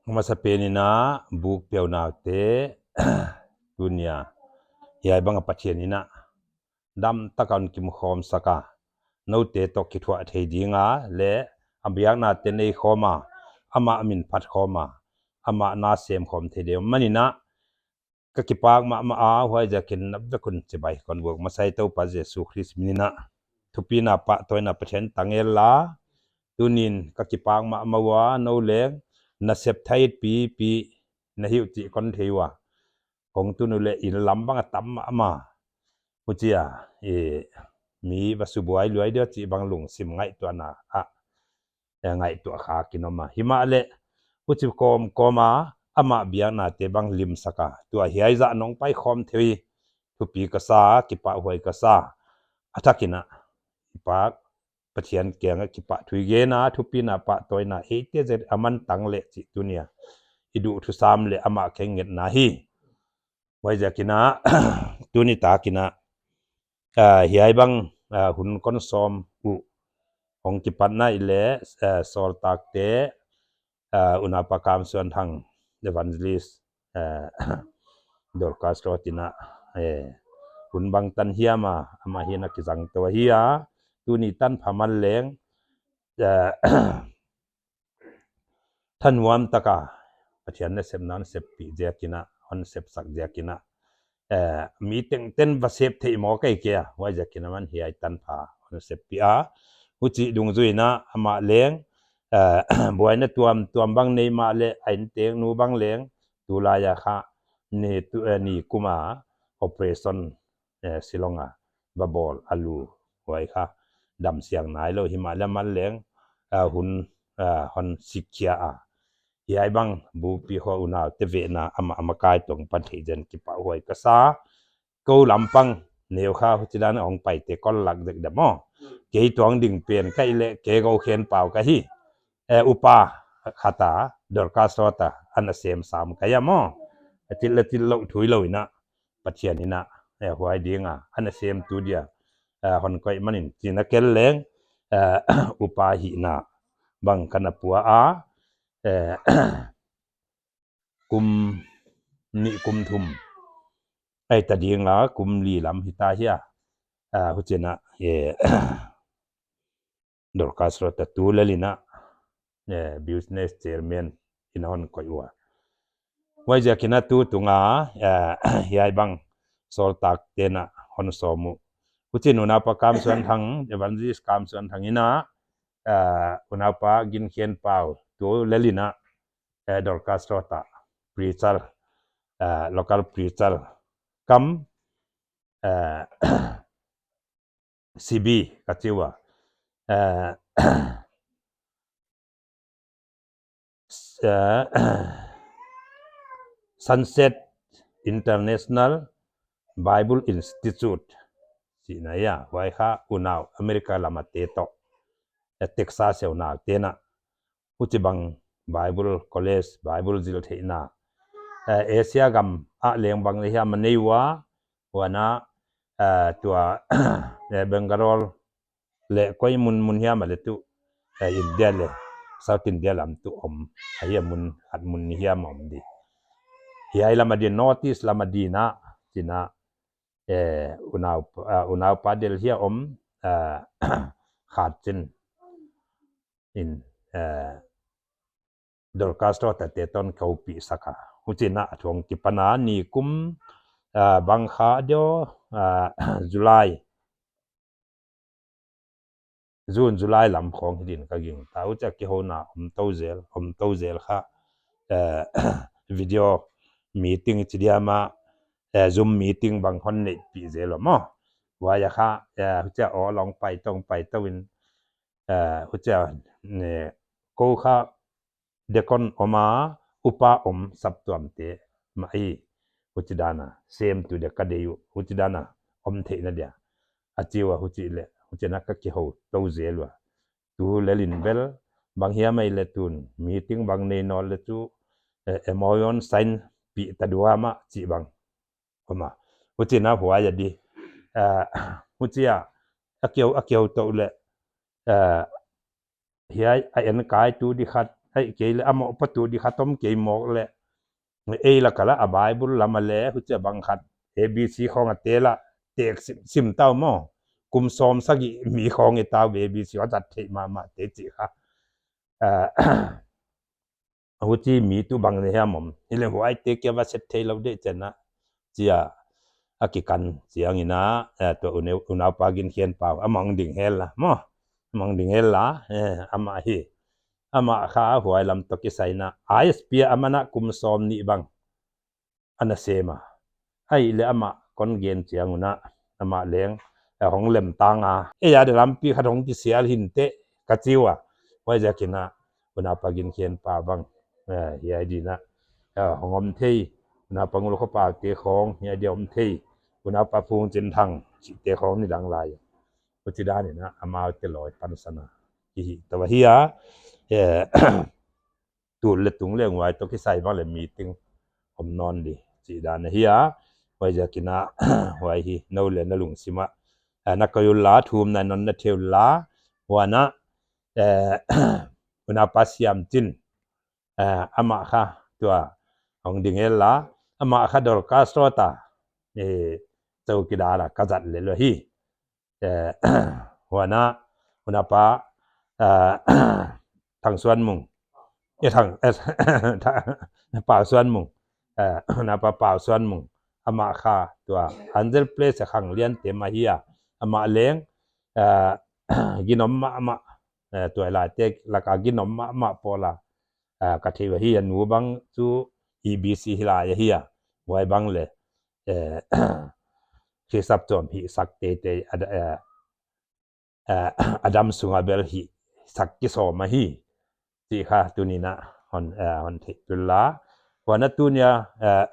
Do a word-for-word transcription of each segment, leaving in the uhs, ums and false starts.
Masa penin a buk peunaute, tuni a hiai bang a Pathian in a dam taka hon kimkhawm sak a, noute toh kithuah thei ding a leh a biaknate nei khawm a, amah min phat khawm a, amah na sem khawm thei ding manin a, ka kipak mahmah a, huaiziakin na vek un chibai kon buk masa hi. Toupa Jesu Khrist min in a, thupina pahtawina Pathian tang hen la. Tunin ka kipak mahmah ua, nou leng nasep thei pipi na hi uh chih kon thei ua. Kong tun uleh inn lam bang a tam mahmah. Huchia, eh, mi va subuai luai dia chih bang lungsim ngaihtuahna ah, eh, ngaihtuah kha kin om a. Himahleh, huchi kawmkawm a, amah biaknate bang lim sak a, tua hiai zah nong pai khawm thei hi, thupi ka sa, kipahhuai ka sa. A thakin a, kipak, Pathian kiang a kipahthu i gen a, thupina pahtawina eite zet a man tang leh chih tuni a i duhthusam leh amah khengetna hi. Huaiziakin a, tuni takin a, ah, hiai bang, ah, hun kon sawm uh hong kipatna i leh, ah, sawltakte, ah, Unaupa Kamsuanthang, Evangelist, ah, Dorcas Road in a, eh, hun bangtan hiam a, amah hi'n a kizang tou ahi a, tuni tanpha man leng, ah, thanuam taka Pathian nasepna hon seppih ziakin a, hon sepsak ziakin a, eh, mi tengteng va sep theih maw kei kei a, huaiziakin a man hiai tanpha hon seppih a. Huchi dungzui in a amah leng, eh, buaina tuamtuam bang nei mahleh a innteng nu bang leng tulai a kha ni tu, eh, nikum a operation, eh, Shillong a va bawl a, lu huai kha damsiang nailou, himahleh man leng, ah, hun, ah, hon sikkhia a. Hiai bang bukpi khua unaute vehna amah, amah kai tuang pan theih zen kipahhuai ka sa. Kou lampang neu kha huchidan a hong paite kon lak zek dam aw. Kei tuang ding pen ka hih leh kei kou khen pau ka hi. Eh, upa khat a, Dorcas Road a, ana sem sam ka hi a maw. A thil leh thil lou thui lou in a, Pathian in a, eh, huai ding a ana sem tu dia, eh, hon koih manin, chih na kel leng, eh, upa hihna bang ka na pua a, eh, kum nih kum thum, ei ta ding a kum li lam hita hi a, eh, huchiin a, eh, Dorcas Road a tu lel in a, eh, business chairman in a hon koih ua. Huaiziakin a tu tung a, eh, hiai bang sawltakte'n a hon sawm uh. Huchiin Unaupa Kamsuanthang, Evangelist Kamsuanthang in a, eh, Unaupa Ginkhenpau tu lel in a, eh, Dorcas Road a preacher, eh, local preacher kam, eh, C B ka chi ua. Eh, eh, Sunset International Bible Institute chihna ahi a, huai kha unau America lam a te toh, eh, Texas a unaute'n a huchibang Bible College, Bible zil theihna, eh, Asia gam ah leng bang leh hiam a nei ua, huan a, eh, tua, eh, Bangalore leh koi mun mun hiam a leh tu, eh, India leh South India lam tu om, ahi a mun, khat mun nih hiam om di. Hiai lam a din, North East lam a din a, chihna, eh, unau, eh, unaupa Delhi a om, eh, Khatchin in, eh, Dorcas Road a te toh hon koupih sak a. Huchiin a thu hong kipan a, nikum, ah, bang kha dia, ah, July, June, July lam khong hi din ka gingta. Huchia kihouna om tou zel, om tou zel kha, eh, video meeting chi diam a, eh, Zoom meeting bang hon neihpih zel ua maw. Huai a kha, eh, huchia aw long pai tou, pai tou in, eh, huchia, ne, kou kha deacon om a, upa om, saptuamte mah hi. Huchidan a sem tu dia ka deih uh, huchidan a om theihna dia, a chi ua. Huchi leh huchiin a ka kihou tou zel ua. Tu lel in bel bang hiam ei leh tun meeting bang nei nawn leh chu, eh, M O U hon sign pih ta diam a chih bang om a. Huchiin a huai a di. Eh, huchia a kihou, a kihou tou leh, eh, hiai a enkaitu di khat, Hei, kei le amah patu di khat om kei mawk le. Ei la kala a Bible lama le, huchia bang khat. A B C khong a te la, tek sim, sim tau maw. Kum sawm sagih mi khong i tau A B C a zat theih mahmah te chi kha. Ah, huchi mi tu bang ne hiam om. Hi le huai te kia va set thei lo de chena. Chia a kikan chiang ina, eh, tua une-, unaupa Ginkhenpau, amah hong ding hel la, maw. Amah hong ding hel la, eh, amah hi. Amah kha huai lam toh kisai na. I S P a amah na kum sawm nih bang. Ana sem a. Ahihleh amah kon gen chiang un a, amah leng, eh, hong lem tang a. Ei a de lampi khat hong kisial hinteh ka chi ua. Huaiziakin a, unaupa Ginkhenpau bang. Eh, hiai din a, eh, hong om thei. Unaupa Ngulkhopa te khong, hiai dia om thei. Unaupa Phungchinthang, chihte khong nidang lai. Huchidan in a, amau te lawi pansan a. Kihi, tua hi a, eh, tul le tung le nguai toh kisai bang le meeting om nawn di. Chihdan ahi a, huaiziakin a, huai hi, nou le na lungsim a. Eh, na koi ula, thum na non na thei ula, huan a, eh, unaupa Siamchin, eh, amah kha, tua, hong ding hel la, amah kha Dorcas Rota, eh, chowkidar a ka zat le lou hi. Eh, huan a, unaupa, eh, Thangsuanmung. Eh, Thang, eh, Thang, Pausuanmung. Eh, unaupa Pausuanmung. Amah kha, tua, Angel Place a khang lian te mah hi a. Amah leng, eh, ginom mahmah. Eh, tua lai te, laka ginom mahmah pawl a. Eh, ka thei ua hi a nu bang chu E B C hi lai ahi a. Huai bang le. Eh, khi sap chom hi sak teitei a, eh, eh, a dam sunga bel hi sak kisawm ahi. Chih kha tuni in a hon, eh, hon theih tul la. Huan a tuni a, eh,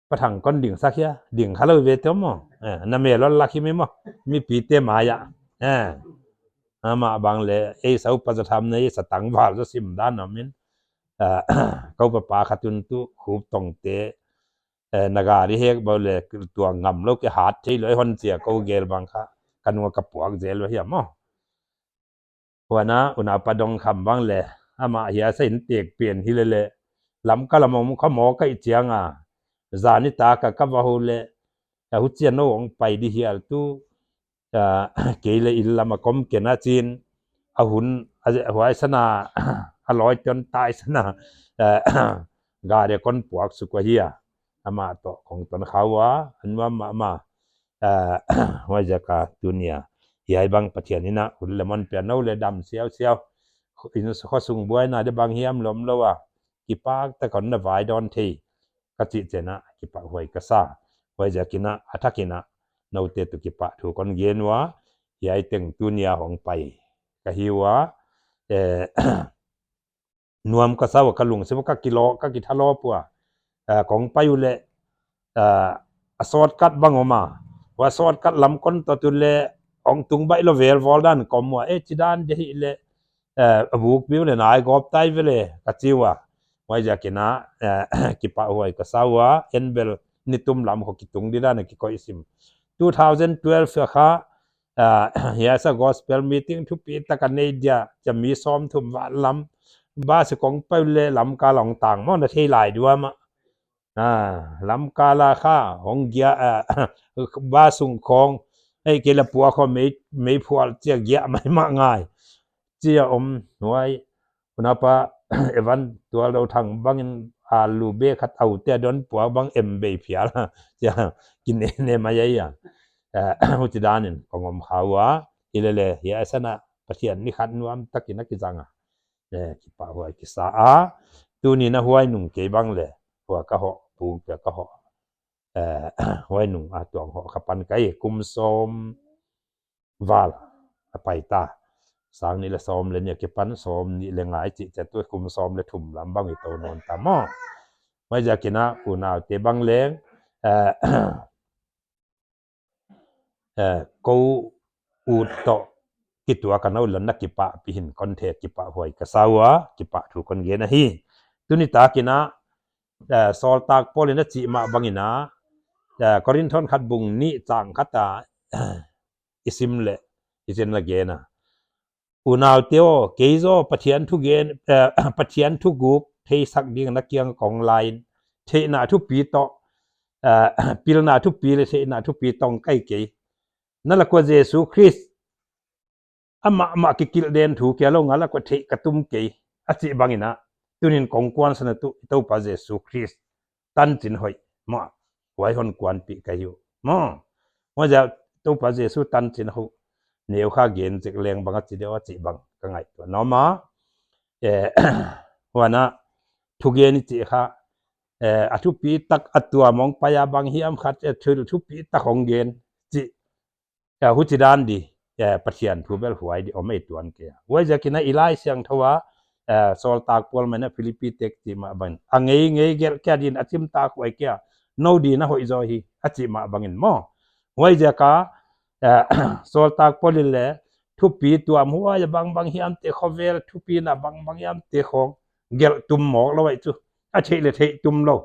Pa Thang kon ding sak hia, ding kha lou ve te maw. Eh, na mel lon lak hi mi maw. Mipite mai a. Eh. Amah bang le, ei sau pa za tham nei, sa tang val za sim dan om in. Eh, kou pa pa khat un tu, Khup Tongte, eh, na gari hek bau le tua ngam lou ke hat thei lou hon chia kou gel bang kha, ka nu a ka puak zel lou hiam maw. Huan a, unaupa Dongkham bang le, amah hiai sa in tek pen hi le le, Lamka lam om kha maw ka i chiang a, zan ni ta ka ka va hou le, a huchia nou hong pai di hial tu, ah, kei le inn lam a kom ken a chin, a hun, a, huai san a, a lawi ton tai san a, ah, gari kon puak suk ua hi a, amah toh kong ton kha ua, a nuam mahmah, ah, huaiziak a tuni a, hiai bang Pathian in a, hun le mon pia nou le dam siausiau, in khosung buaina de bang hiam lawm lou a, kipak tak a kon na vai dawn thei, ka chih chiang a, kipahhuai ka sa. Huaiziakin a, a thakin a, noute toh kipahthu kon gen ua, hiai teng tuni a hong pai ka hi ua, eh, nuam ka sa ua ka lungsim ka kilawm, ka kithalawp ua. Eh, kong pai uleh, eh, a shortcut bang om a. Huai shortcut lam kon tot uleh, hong tung baih lou vel vawl dan ka om ua. Eh, chidan de hi leh, eh, a buk piu le nai gawp tai ve le ka chi ua. Huaiziakin a, eh, kipahhuai ka sa ua, en bel nitum lam khong kitung di dan a kikoih sim. Two thousand twelve a kha, ah, hiai sa gospel meeting thupi tak a nei dia, chia mi sawmthum val lam, bus a kong pai uleh Lamka lam tang maw na thei lai di ua mah. Ah, Lamka la kha, hong giak, ah, bus sung khong, ei kei la puak khong mei, mei phual chia giak mai mah ngai. Chia om huai, unaupa Evan Tualdothang bangin a lu be khat au te don puak bang em bei phial. Chia, kinene mai ai a. Ah, huchidan in, kong om kha ua, hi le le, hiai san a, Pathian ni khat nuam takin a kizang a. Eh, kipahhuai kisa a. Tuni in a huai nung kei bang le. Huai ka hoh, pung pia ka hoh. Eh, huai nung a tuang hoh ka pan ka hi kum sawm val a pai ta. Sang nih le sawm le nih a kipan sawm nih le nga i chih chiat tu kum sawm le thum lam bang i tou nawn ta maw. Huaiziakin a unaute bang leng, eh, eh, kou ut toh kituak a nou lon na kipahpih in kon thei kipahhuai ka sa ua, kipahthu kon gen ahi. Tuni takin a, eh, sawltak Paul in a chih mah bangin a, eh, Korinth khat bung nih chang khat a, i sim le, i chin na gen a. Unaute aw, kei zaw Pathian thugen, eh, Pathian thuguk theisak ding na kiang kong la in, theihna thupi toh, eh, pilna thupi leh theihna thupi tawh kai kei. Na lak ua Jesu Khrist amah mah kikilh den thu kia lou nga lak ua theih ka tum kei, a chih bangin a, tunin kong kuansan a tuh i Toupa Jesu Khrist tanchin hoih mah, huai hon kuanpih ka hi uh maw. Huaiziak Toupa Jesu tanchin hoih neu kha gen zek leng bang a chi deuh a chih bang ka ngaihtuah nuam a. Eh, huan a thugen i chih kha, eh, a thupi tak a tuam hong pai a bang hiam khat, eh, thil thupi tak hong gen chih, eh, huchi dan di, eh, Pathian thu bel huai di om ei tuan kei a. Huaiziakin a i Laisiangthou a, eh, Sawltak Paul mah in a Philippi te chih mah bangin, a ngeingei gelh kia din a chimtak huai kia, nou din a hoih zaw hi, a chih mah bangin maw. Huaiziak a, eh, Sawltak Paul in leng thupi tuam huai a bangbang hiamte, khovel thupina bangbang hiamte khong gelh tum mawk lou ahi chu. A theih leh theih tum lou.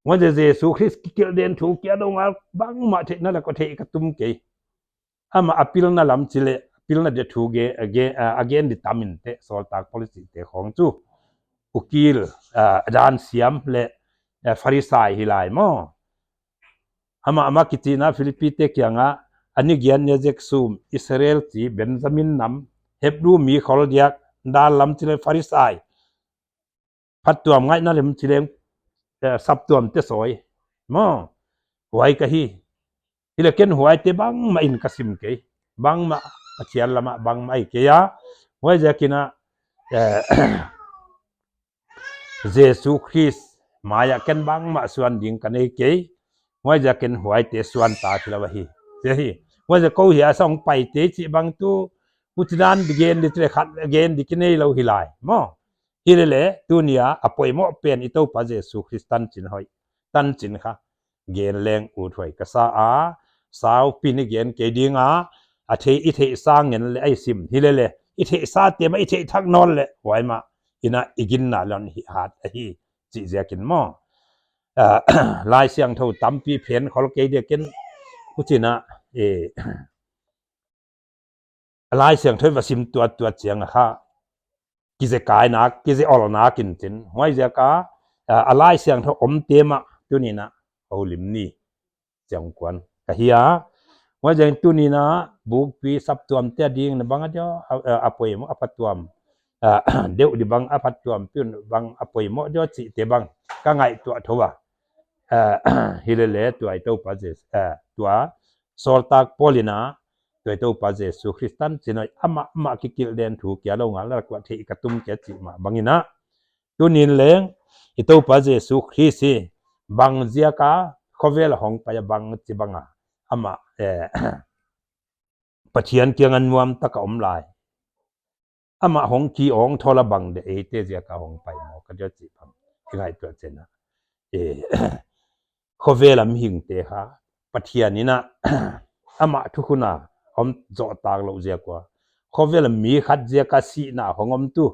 Huaiziak Jesu Khrist kikilh den thu kia dong a bangmah theihna lak ua theih ka tum kei. Amah a pilna lam chih leh, pilna dia thu ge, a ge, a, a gen di tam in te, Sawltak Paul chihte khong chu. Ukil, a, dan siam leh, a, Pharisai hi lai maw. Amah, amah kichihna Philippi te kianga, a ni giat ni a zek sum, Israel chi, Benjamin nam, Hebru mi khol diak, dan lam chih leh Pharisai. Phattuam ngaihna lam chih leng, eh, saptuam te sawi maw. Huai ka hi. Hileh ken huaite bangmah in ka sim kei. Bangmah Pathian lam a bangmah ahi kei a. Huaiziakin a, eh, Jesu Khrist mai a ken bangmah suan ding ka nei kei. Huaiziakin huaite suan ta thei lou ahi. Chi hi. Huaiziak kou hiai sang paite chih bang tuh, huchi dan di gen di chih leh khat gen di ki nei lou hi lai maw. Hilele, tunia a poimoh pen i Toupa Jesu Khrist tanchin hoih, tanchin kha gen leng uthuai ka sa a, saupi in i gen kei ding a, a theih, i theihsa ngen leh a i sim. Hilele, i theihsate mah i theih thak nawn leh, huai mah in a i ginna lon hi hat ahi, chih ziakin maw. Ah, Laisiangthou tampi phen khol kei diakin, huchiin a, eh, Laisiangthou va sim tuattuat chiang a kha, kizekaina, kize olna kin chin. Huaiziak a, ah, Laisiangthou omte mah tuni'n a houlim ni chiang kuan ka hi a. Huaiziakin tuni'n a bukpi saptuamte ading na bang a dia, a, a, a poimoh, a phatuam. Ah, deuh di bang a phatuam, piun bang a poimoh dia chihte bang ka ngaihtuah thou a. Ah, hilele tua i Toupa Jes-, ah, tua Sawltak Paul in a, tua i Toupa Jesu Khrist tanchin hoih amah, amah kikilh den thu kia lou nga lak ua theih ka tum kei chih mah bangin a. Tuni'n leng, i Toupa Jesu Khrist hi bang ziak a khovel a hong pai a bang chi bang a. Amah, eh, Pathian kiang a nuam tak a om lai. Amah hong ki ong thol a bang dia eite ziak a hong pai maw ka dia chih bang i ngaihtuah chiang a. Eh, khovel a mihingte kha, Pathian in a, amah thukhun a om zoh tak lou ziak ua. Khovel a mi khat ziak a sihna hong om tu.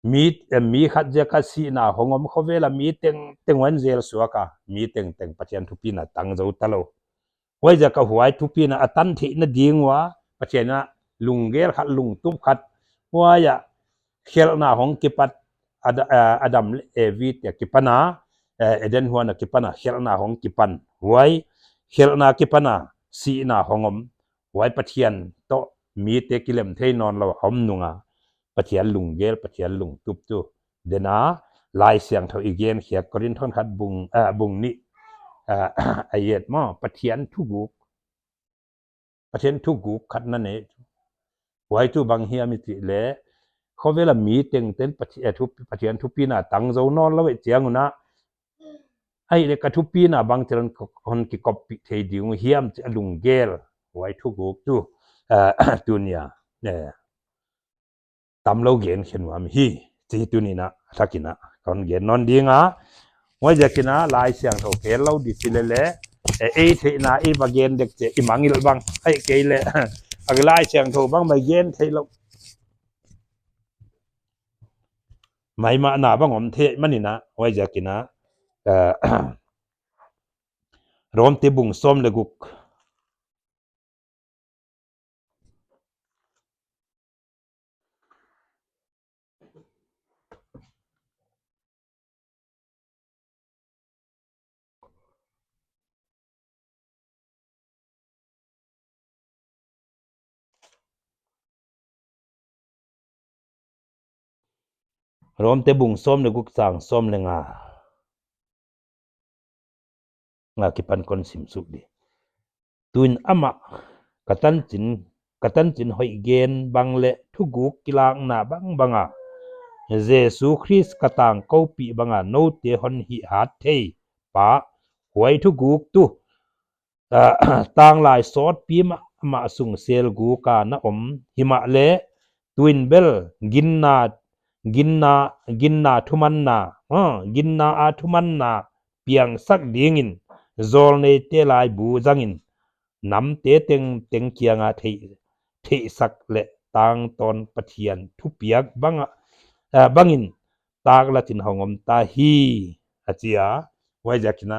Mi, eh, mi khat ziak a sihna hong om khovel a mi tengteng ua zel suak a. Mi tengteng Pathian thupina tang zou ta lou. Huaiziak a huai thupina a tan theihna ding ua, Pathian a lunggel khat, lungtup khat. Huai a khelhna hong kipan, Ad-, eh, Adam leh Evi te kipan a, eh, Eden huan a kipan a khelhna hong kipan. Huai khelhna kipan a sihna hong om. Huai Pathian toh mite kilem thei nawn lou a om nung a. Pathian lunggel, Pathian lungtup tu. Dena, Laisiangthou i gen khia Korinth khat bung, eh, bung nih, eh, a et maw, Pathian thuguk. Pathian thuguk khat na nei. Huai tu bang hiam i chih leh, khovel a mi tengteng Pathi-, eh, thu-, Pathian thupina tang zou nawn lou ve chiang un a. Ahihleh ka thupina bangchi'n hon kikoppih thei ding uh hiam chih a lunggel. Huai thuguk tu, eh, tunia, eh, tam lou gen khe nuam hi, chih tuni'n a, thakin a, kon gen nawn ding a. Huaiziakin a, Laisiangthou phel lou di chih lele, eh, ei theihna, i va gen dek chih, i mangngilh bang, ahihkeileh, a Laisiangthou bang mai gen theih lou. Maimahna bang om thei manin a, huaiziakin a, eh, Rom te bung sawm leh guk. Romte bung sawm leh guk chang sawm leh nga. Nga kipan kon sim suk di. Tuin amah ka tanchin, ka tanchin hoih gen bang leh thuguk kilakna bangbang a Jesu Khrist ka tangkoupih bang a noute hon hihhat thei pa, huai thuguk tuh, ah, tanglai sawtpi mahmah sung selguk a na om himahleh, tuin bel ginna, ginna, ginna thumanna, ah, ginna a thumanna piangsak dingin zawlneite laibu zangin namte tengteng kianga theih, theihsak leh tangtawn Pathian thupiak banga, ah, bangin taklatin hong om ta hi, a chi a. Huaiziakin a,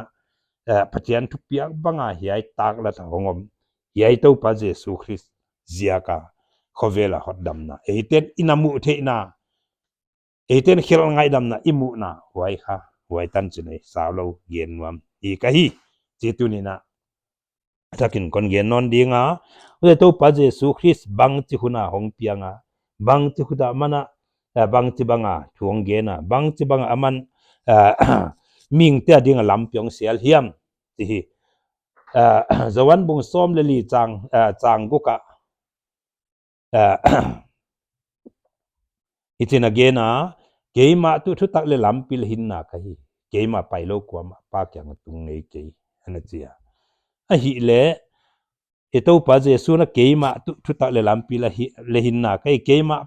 eh, Pathian thupiak banga hiai taklat a hong om, hiai Toupa Jesu Khrist ziaka khovel a hotdamna eiten i na muh theihna, eiten khelh ngaihdamna i muhna, huai kha, huai tanchin ei saulou gen nuam i ka hi, chi tuni'n a takin kon gen nawn ding a. Huai Toupa Jesu Khrist bangchi hun a hong piang a, bangchi hun a aman a, eh, bangchi banga thu hong gen a, bangchi banga aman, eh, mihingte adinga lampi hong sial hiam, chi hi. Eh, Johan bung sawm leh li chang, eh, chang guk a, eh, hichi'n a gen a, keimah tuh thutak leh lampi leh hinna ka hi. Keimah pailou kuamah Pa kianga tung ngei kei, ana chi a. Ahihleh, i Toupa Jesu'n a keimah tuh thutak leh lampi leh hi-, leh hinna ka hi, keimah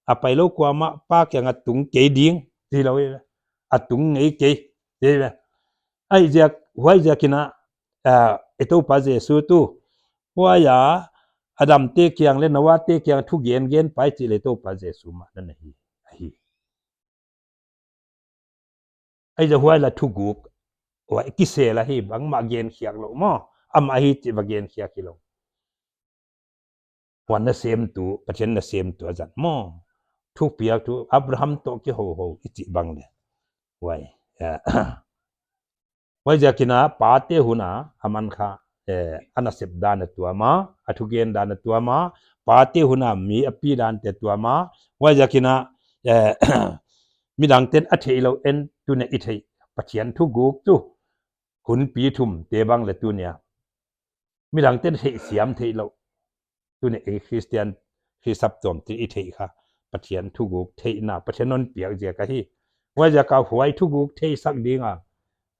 a pailou kuamah Pa kianga tung kei ding, chi lou hi. A tung ngei kei, chi hi. Huaiziak, huaiziakin a, ah, i Toupa Jesu tuh, huai a, Adam te kiang leh Noa te kiang thugen gen pa i chih leh Toupa Jesu mah ana hi, ahi. Huaiziak huai lah thuguk, huai kisel ahi, bangmah gen khiak lou maw, amah ahi chih va gen khiak hilou. Huan nasemtu, Pathian nasemtu a zat maw. Thupiak tuh, Abraham toh kihouhou, i chih bang leh. Huai, eh, huaiziakin a, pate hun a, aman kha, eh, a nasep dan a tuam a, a thugen dan a tuam a, pate hun a mi a pi dante tuam a, huaiziakin a, eh, midangte'n a theihlouh en tuni'n i theih, Pathian thuguk tuh, hunpi thumte bang leh tuni'n a midangte'n theihsiam theihlouh. Tuni'n ei Christian, Khrist saptuam te i theih kha, Pathian thuguk theihna, Pathian hon piak ziak ahi. Huaiziak a huai thuguk theihsak dinga,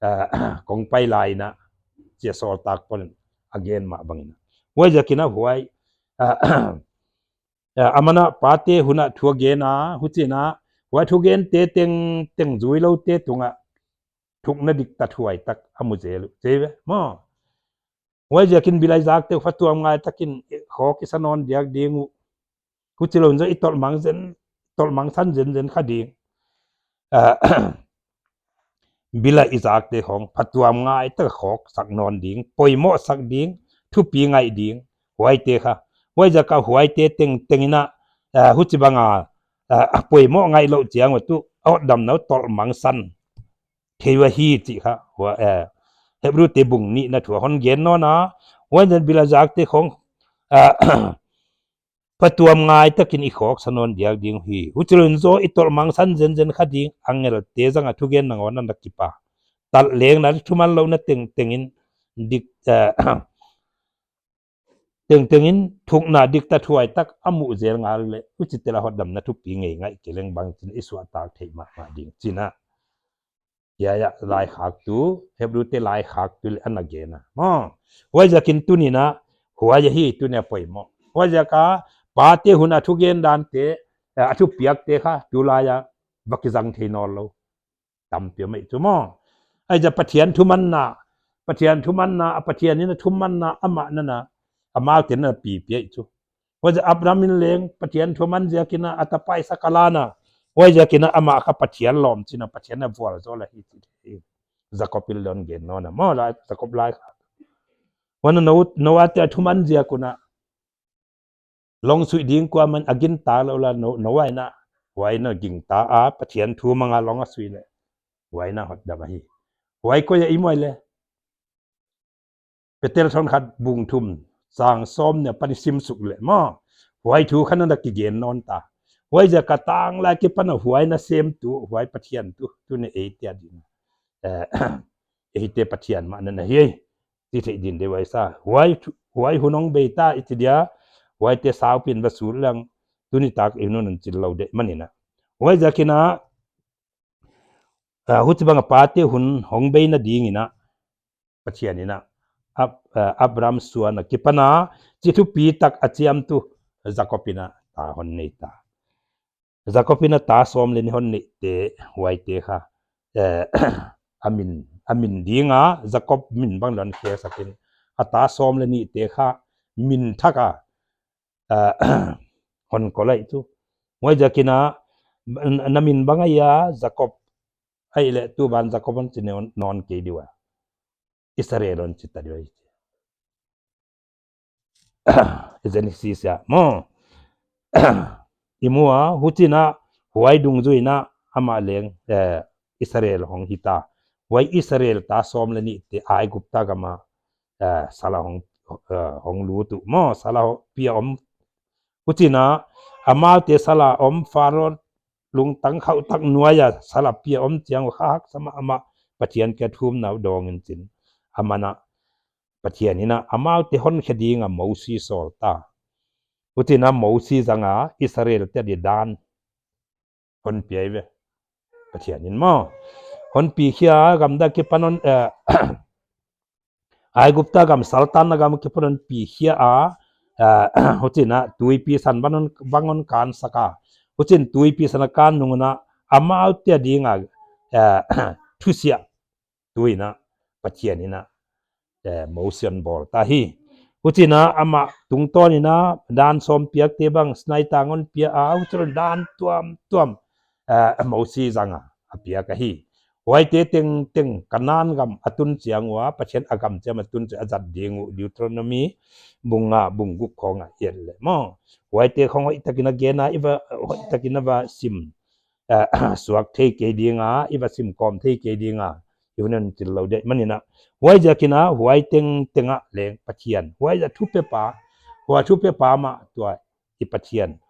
ah, kong pai lai in a, chia sawltak pa'n a gen mah bangin. Huaiziakin a huai, ah, ah, aman a pate hun a thu a gen a, huchiin a, huai thugente tengteng zuiloute tunga, thukna diktathuai tak a mu zel uh, chi ve maw. Huaiziakin Bill Isaac te uh phattuam ngai takin khawk i sa nawn diak ding uh. Huchilouin zaw i tolh mang zen, tolh mangsan zenzen kha ding. Ah, Bill Isaac te khong phattuam ngai tak khawk sak nawn ding, poimoh sak ding, thupi ngaih ding, huaite kha. Huaiziak a huaite tengteng in a, ah, huchibanga, ah, a poimoh ngaihlouh chiang uh tuh, a hotdamna uh tolh mangsan thei uh ahi chih kha, huai, eh, Hebru te bung nihna thu a hon gen nawn a, huaiziakin Bill Isaac te khong, ah, phattuam ngai takin i khawk sa nawn diak ding hi. Huchilouin zaw i tolh mangsan zenzen kha ding, angelte zanga thugen nangawn a na kipan. Talh lengna, thumanlouhna tengteng in dik, eh, tengteng in thukna diktathuai tak a mu zel ngal leh, huchitel a hotdamna thupi ngei ngaih kei leng bangchin i suahtak theih mahmah ding chih a. Hiai a laikhaktu, Hebru te laikhaktu leh ana gen a. Maw. Huaiziakin tuni'n a, huai ahi tuni'n a poimoh. Huaiziak a, pate hun a thugen dante, eh, a thupiakte kha, tulai a, va kizang thei nawnlou. Tampi om ei chu maw. Huaiziak Pathian thumanna, Pathian thumanna, a Pathian in a thumanna, amah in a, amau ten a pipi ei chu. Huaiziak Abraham in leng Pathian thuman ziakin a, a tapa Isak a lan a. Huaiziakin a amah kha Pathian lawm chi'n a, Pathian a vualzawl ahi chi. Jakob in leng gen nawn a. Maw lai, Jakob lai kha. Huan a No-, Noa te a thuman ziak un a. Long suih ding kuaman a gintak lou leh No-, Noa in a. Huai in a gingta a, Pathian thu manga long a suih leh. Huai in a hotdam ahi. Huai koi a i mu ei leh. Peter thon khat bung thum, chang sawm nih apan i sim suk leh maw. Huai thu kha ana kigen nawn ta. Huaiziak a tanglai akipan a huai na sem tu, huai Pathian tu, tu ne ei te a din. Eh, ei te Pathian mah na na hi. Ti thei din de huai sa. Huai thu, huai hun hong bei ta i chi dia, huai te sau pin va sul lang, tuni tak i hun hon chil lou de, man in a. Huaiziak in a, ah, huchibang a pate hun hong bei na ding in a, Pathian in a, Ab-, ah, Abraham suan akipan a, chi thupi tak a chiam tu, Jakob in a, ta hon nei ta. Jakob in a ta sawm leh nih hon neih te huai te kha. Eh, a min, a min ding a, Jakob min bang lon khe sak in. A ta sawm leh nih te kha, min thak a, eh, hon kawl lai tu. Huaiziak in a, na min bang ahia, Jakob, ahihleh tu ban Jakob hon chi nawn, nawn kei di ua. Israel hon chi ta di ua. Genesis ah maw. I mu a, huchiin a, huai dungzui in a, amah leng, eh, Israel hong hita. Huai Israel ta sawm leh nih te Aigupta gam a, eh, sal a hong, eh, hong lut uh maw, sal a hong pi a om. Huchiin a, amaute sal a om Pharaoh lungtang khauh tak nuai a sal a pi a om chiang uh kha haksa mahmah, Pathian kiang thumna dawng in chin. Aman a Pathian in a amaute hon khe ding a Mosi sawl ta. Huchiin a Mosi zang a Israel te di dan hon pia ve. Pathian in maw. Hon pi khia gamdang akipan hon, eh, Aigupta gam saltanna gam akipan hon pi khia a, eh, huchiin a tuipi san bang hon, bang hon kan sak a. Huchiin tuipi san a kan nung un a amaute ding a, eh, thusia tu in a Pathian in a, eh, Mosi hon bawl ta hi. Huchiin a amah tungtawn in a dan sawm piak te bang Sinai tang hon pia a, huchiin dan tuamtuam, eh, Mosi zang a, a piak ahi. Huaite tengteng Kanan gam a tun chiang ua, Pathian a gam chiam a tun chiang a zat ding uh Deuteronomy bung nga, bung guk khong a i et leh maw. Huaite khong hoihtak in a gen a, i va, hoihtak in a va sim, eh, suak thei kei ding a, i va sim kawm thei kei ding a, i hun hon chil lou de, man in a. Huaiziak in a, huai tengteng a leng Pathian. Huai a thupepa, huai thupepa mah tua i Pathian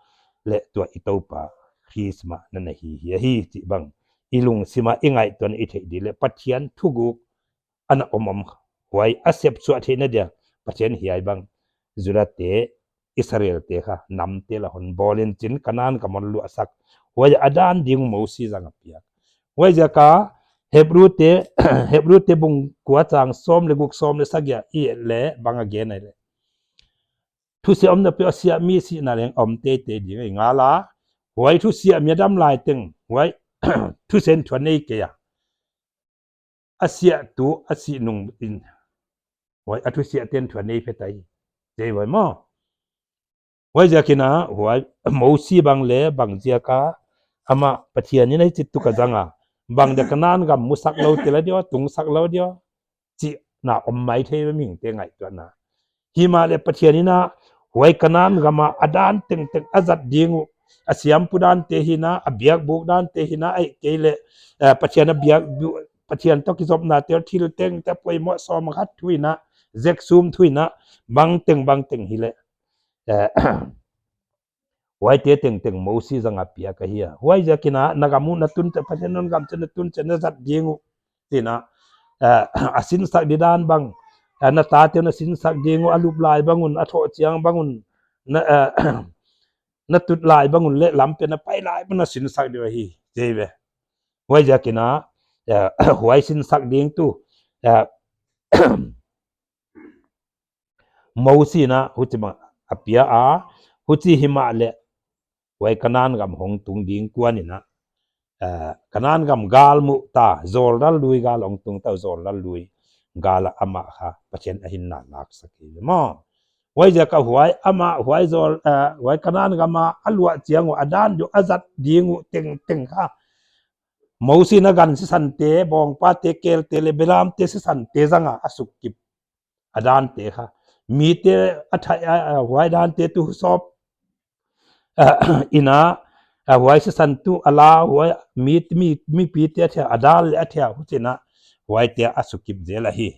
leh tua i Toupa Khrist mah na na hi hi ahi chih bang. I lungsim a i ngaihtuah in i theih di leh Pathian thuguk ana om om. Huai a sep suah theihna dia Pathian hiai bang Juda te, Israel te kha, nam te la hon bawl in chin Kanan gam hon luah sak. Huai a dan ding Mosi zang a piak. Huaiziak a Hebru te, Hebru te bung kua chang sawm leh guk, sawm leh sagih a i et leh bang a gen ahi leh. Thusia omna pi a siah mi sihna leng om teitei ding ahi ngal a. Huai thusia mi a dam lai teng, huai thusia in thu a nei kei a. A siah tu, a sih nung in. Huai a thusia ten thu a nei phet ahi. Chih huai maw. Huaiziak in a, huai Mosi bang leh, bang ziak a, amah Pathian in a hichi tu ka zang a. Bang dia Kanan gam musak lou te la dia, tungsak lou dia. Chihna om maithei ve mihingte ngaihtuahna. Himahleh Pathian in a huai Kanan gam a a dan tengteng a zat ding uh, a siampu dan te hi in a, a biakbuk dan te hi in a, ahihkeileh, eh, Pathian a biak bu-, Pathian toh kizopna te thil tengteng poimoh sawm khat thu in a, zek sum thu in a, bangteng bangteng hi leh. Eh, Huaite tengteng Mosi zang a piak ahi a. Huaiziak in a, na gam uh na tun chiang, Pathian hon gam chiang na tun chiang na zat ding uh. Chih in a, eh, a sinsak di dan bang, eh, na tate na sinsak ding uh, a lup lai bang un, a thoh chiang bang un, na, eh, na tut lai bang un leh lampi a na pai lai bang na sinsak di uh ahi. Chih ve. Huaiziak in a, eh, huai sinsak ding tu, eh, Mosi in a huchibang a pia a, huchi himahleh huai Kanan gam hong tung ding kuan in a, eh, Kanan gam gal mu ta, Jordan lui gal hong tung ta, Jordan lui gal a amah kha Pathian a hinna laksak hi maw. Huaiziak a huai amah, huai Jor-, eh, huai Kanan gam a a luah chiang uh a dan di uh a zat ding uh tengteng kha Mosi in a gan sisan te, bawngpa te, kel te leh belam te sisan te zang a a sukkip a dan te kha. Mite a thai, a, a, huai dan te tu sawp, a, in a, a, huai sisan tu a la, huai mi, mi, mipi te a thia, a dan leh a thia, huchiin a, huaite a sukkip zel ahi.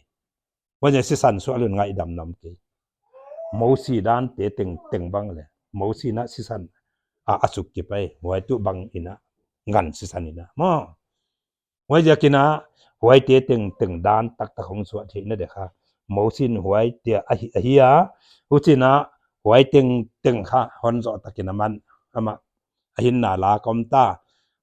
Huai sisan suah lun ngaihdam nam kei. Mosi dan te tengteng bang leh. Mosi in a sisan a, a suk kipai, huai tuh bang in a, ngan sisan in a. Maw. Huaiziakin a, huaite tengteng dan taktak hong suah theihna ding kha. Mosi in huaite ahi, ahi a, huchiin a, huai tengteng kha, hon zoh takin aman, amah, a hinna la ka om ta.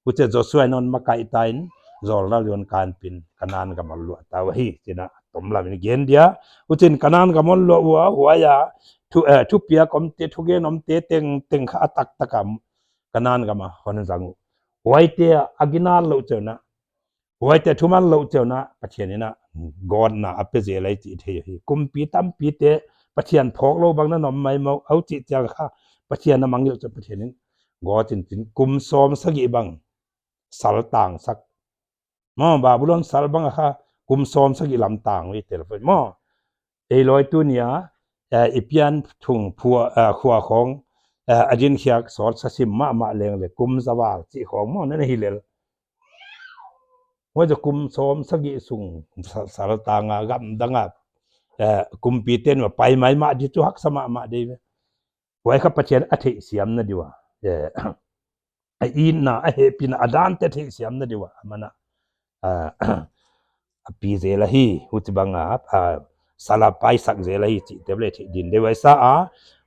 Huchia Joshua in hon makaih ta in, Jordan lei hon kanpih in, Kanan gam a luah ta uhi, chiin a, tom lam in gen dia. Huchiin Kanan gam hon luah ua, huai a, thu, eh, thupiak omte, thugen omte, tengteng kha a taktak a, Kanan gam a hon zang uh. Huaite a, a ginat louh cheuh in a, huaite thuman louh cheuh in a, Pathian in a, gawtna a pe zel ahi chih thei hi. Kumpi tampite, Pathian phawk lou bang na om maimah, huchi chiang kha, Pathian a mangngilh cheuh Pathian in, gawt in chin, kum sawm sagih bang, sal tang sak. Maw, Babylon sal bang a kha, kum sawm sagih lam tang uhi tel poi maw. Ei lawi tuni a, eh, i pian thung phua, eh, khua khawng, eh, a din khiak sawt sa sim mahmah leng leh kum za val chih khawng maw, na na hi lel. Huai chu kum sawm sagih sung sa-, sal tang a gam dang a, eh, kumpite'n va pai maimah di chu haksa mahmah di ve. Huai kha Pathian a theihsiamna di ua. Eh, a itna, a hehpihna, a dante theihsiamna di ua. Aman a, ah, a pi zel ahi, huchibang a, ah, sal a paisak zel ahi, chihte leh theih din di uai sa a,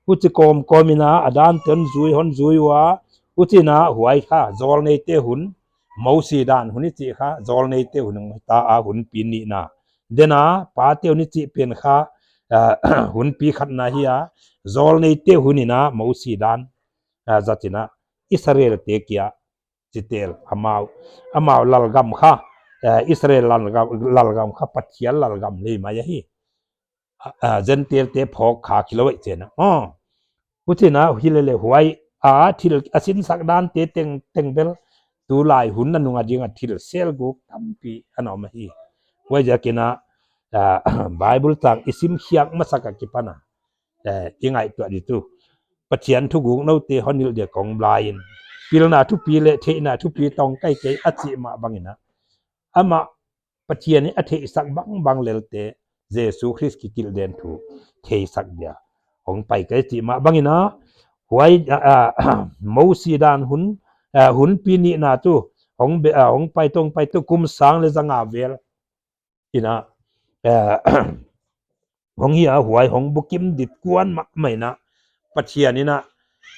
huchi kawmkawm in a, a dante hon zui, hon zui ua, huchiin a, huai kha, zawlneite hun, Mosi dan hun i chih kha, zawlneite hun hita a, hunpi nihna. Dena, pate hun i chih pen kha, ah, hunpi khatna hi a, zawlneite hun in a, Mosi dan, ah, zat in a, Israelte kia, chi tel, amau, amau lalgam kha, eh, Israel lalgam, lalgam kha Pathian lalgam lei mai ahi. Ah, ah, Gentile te phawk kha kilou ai chiin a. Oh. Huchiin a, hi lele huai, a thil a sinsak dante tengteng bel, tulai hun nanung a ding a thil selguk tampi ana om ahi. Huaiziakin a, ah, Bible chang i sim khiak masak a kipan a, eh, i ngaihtuah di chu. Pathian thuguk noute hon hilh dia kong blai in. Pilna thupi leh theihna thupi tawng kai kei a chih mah bang in a. Amah Pathian in a theihsak bangbang lelte, Jesu Khrist kikilhden thu theisak dia hong pai kai chih mah bang in a. Huai, ah, ah, Mosi dan hun, ah, hunpi nihna chu, hong be, ah, hong pai tawng pai tu kum sang leh za nga vel in a, eh, hong hi a, huai hong bukim dit kuan mahmah in a, Pathian in a,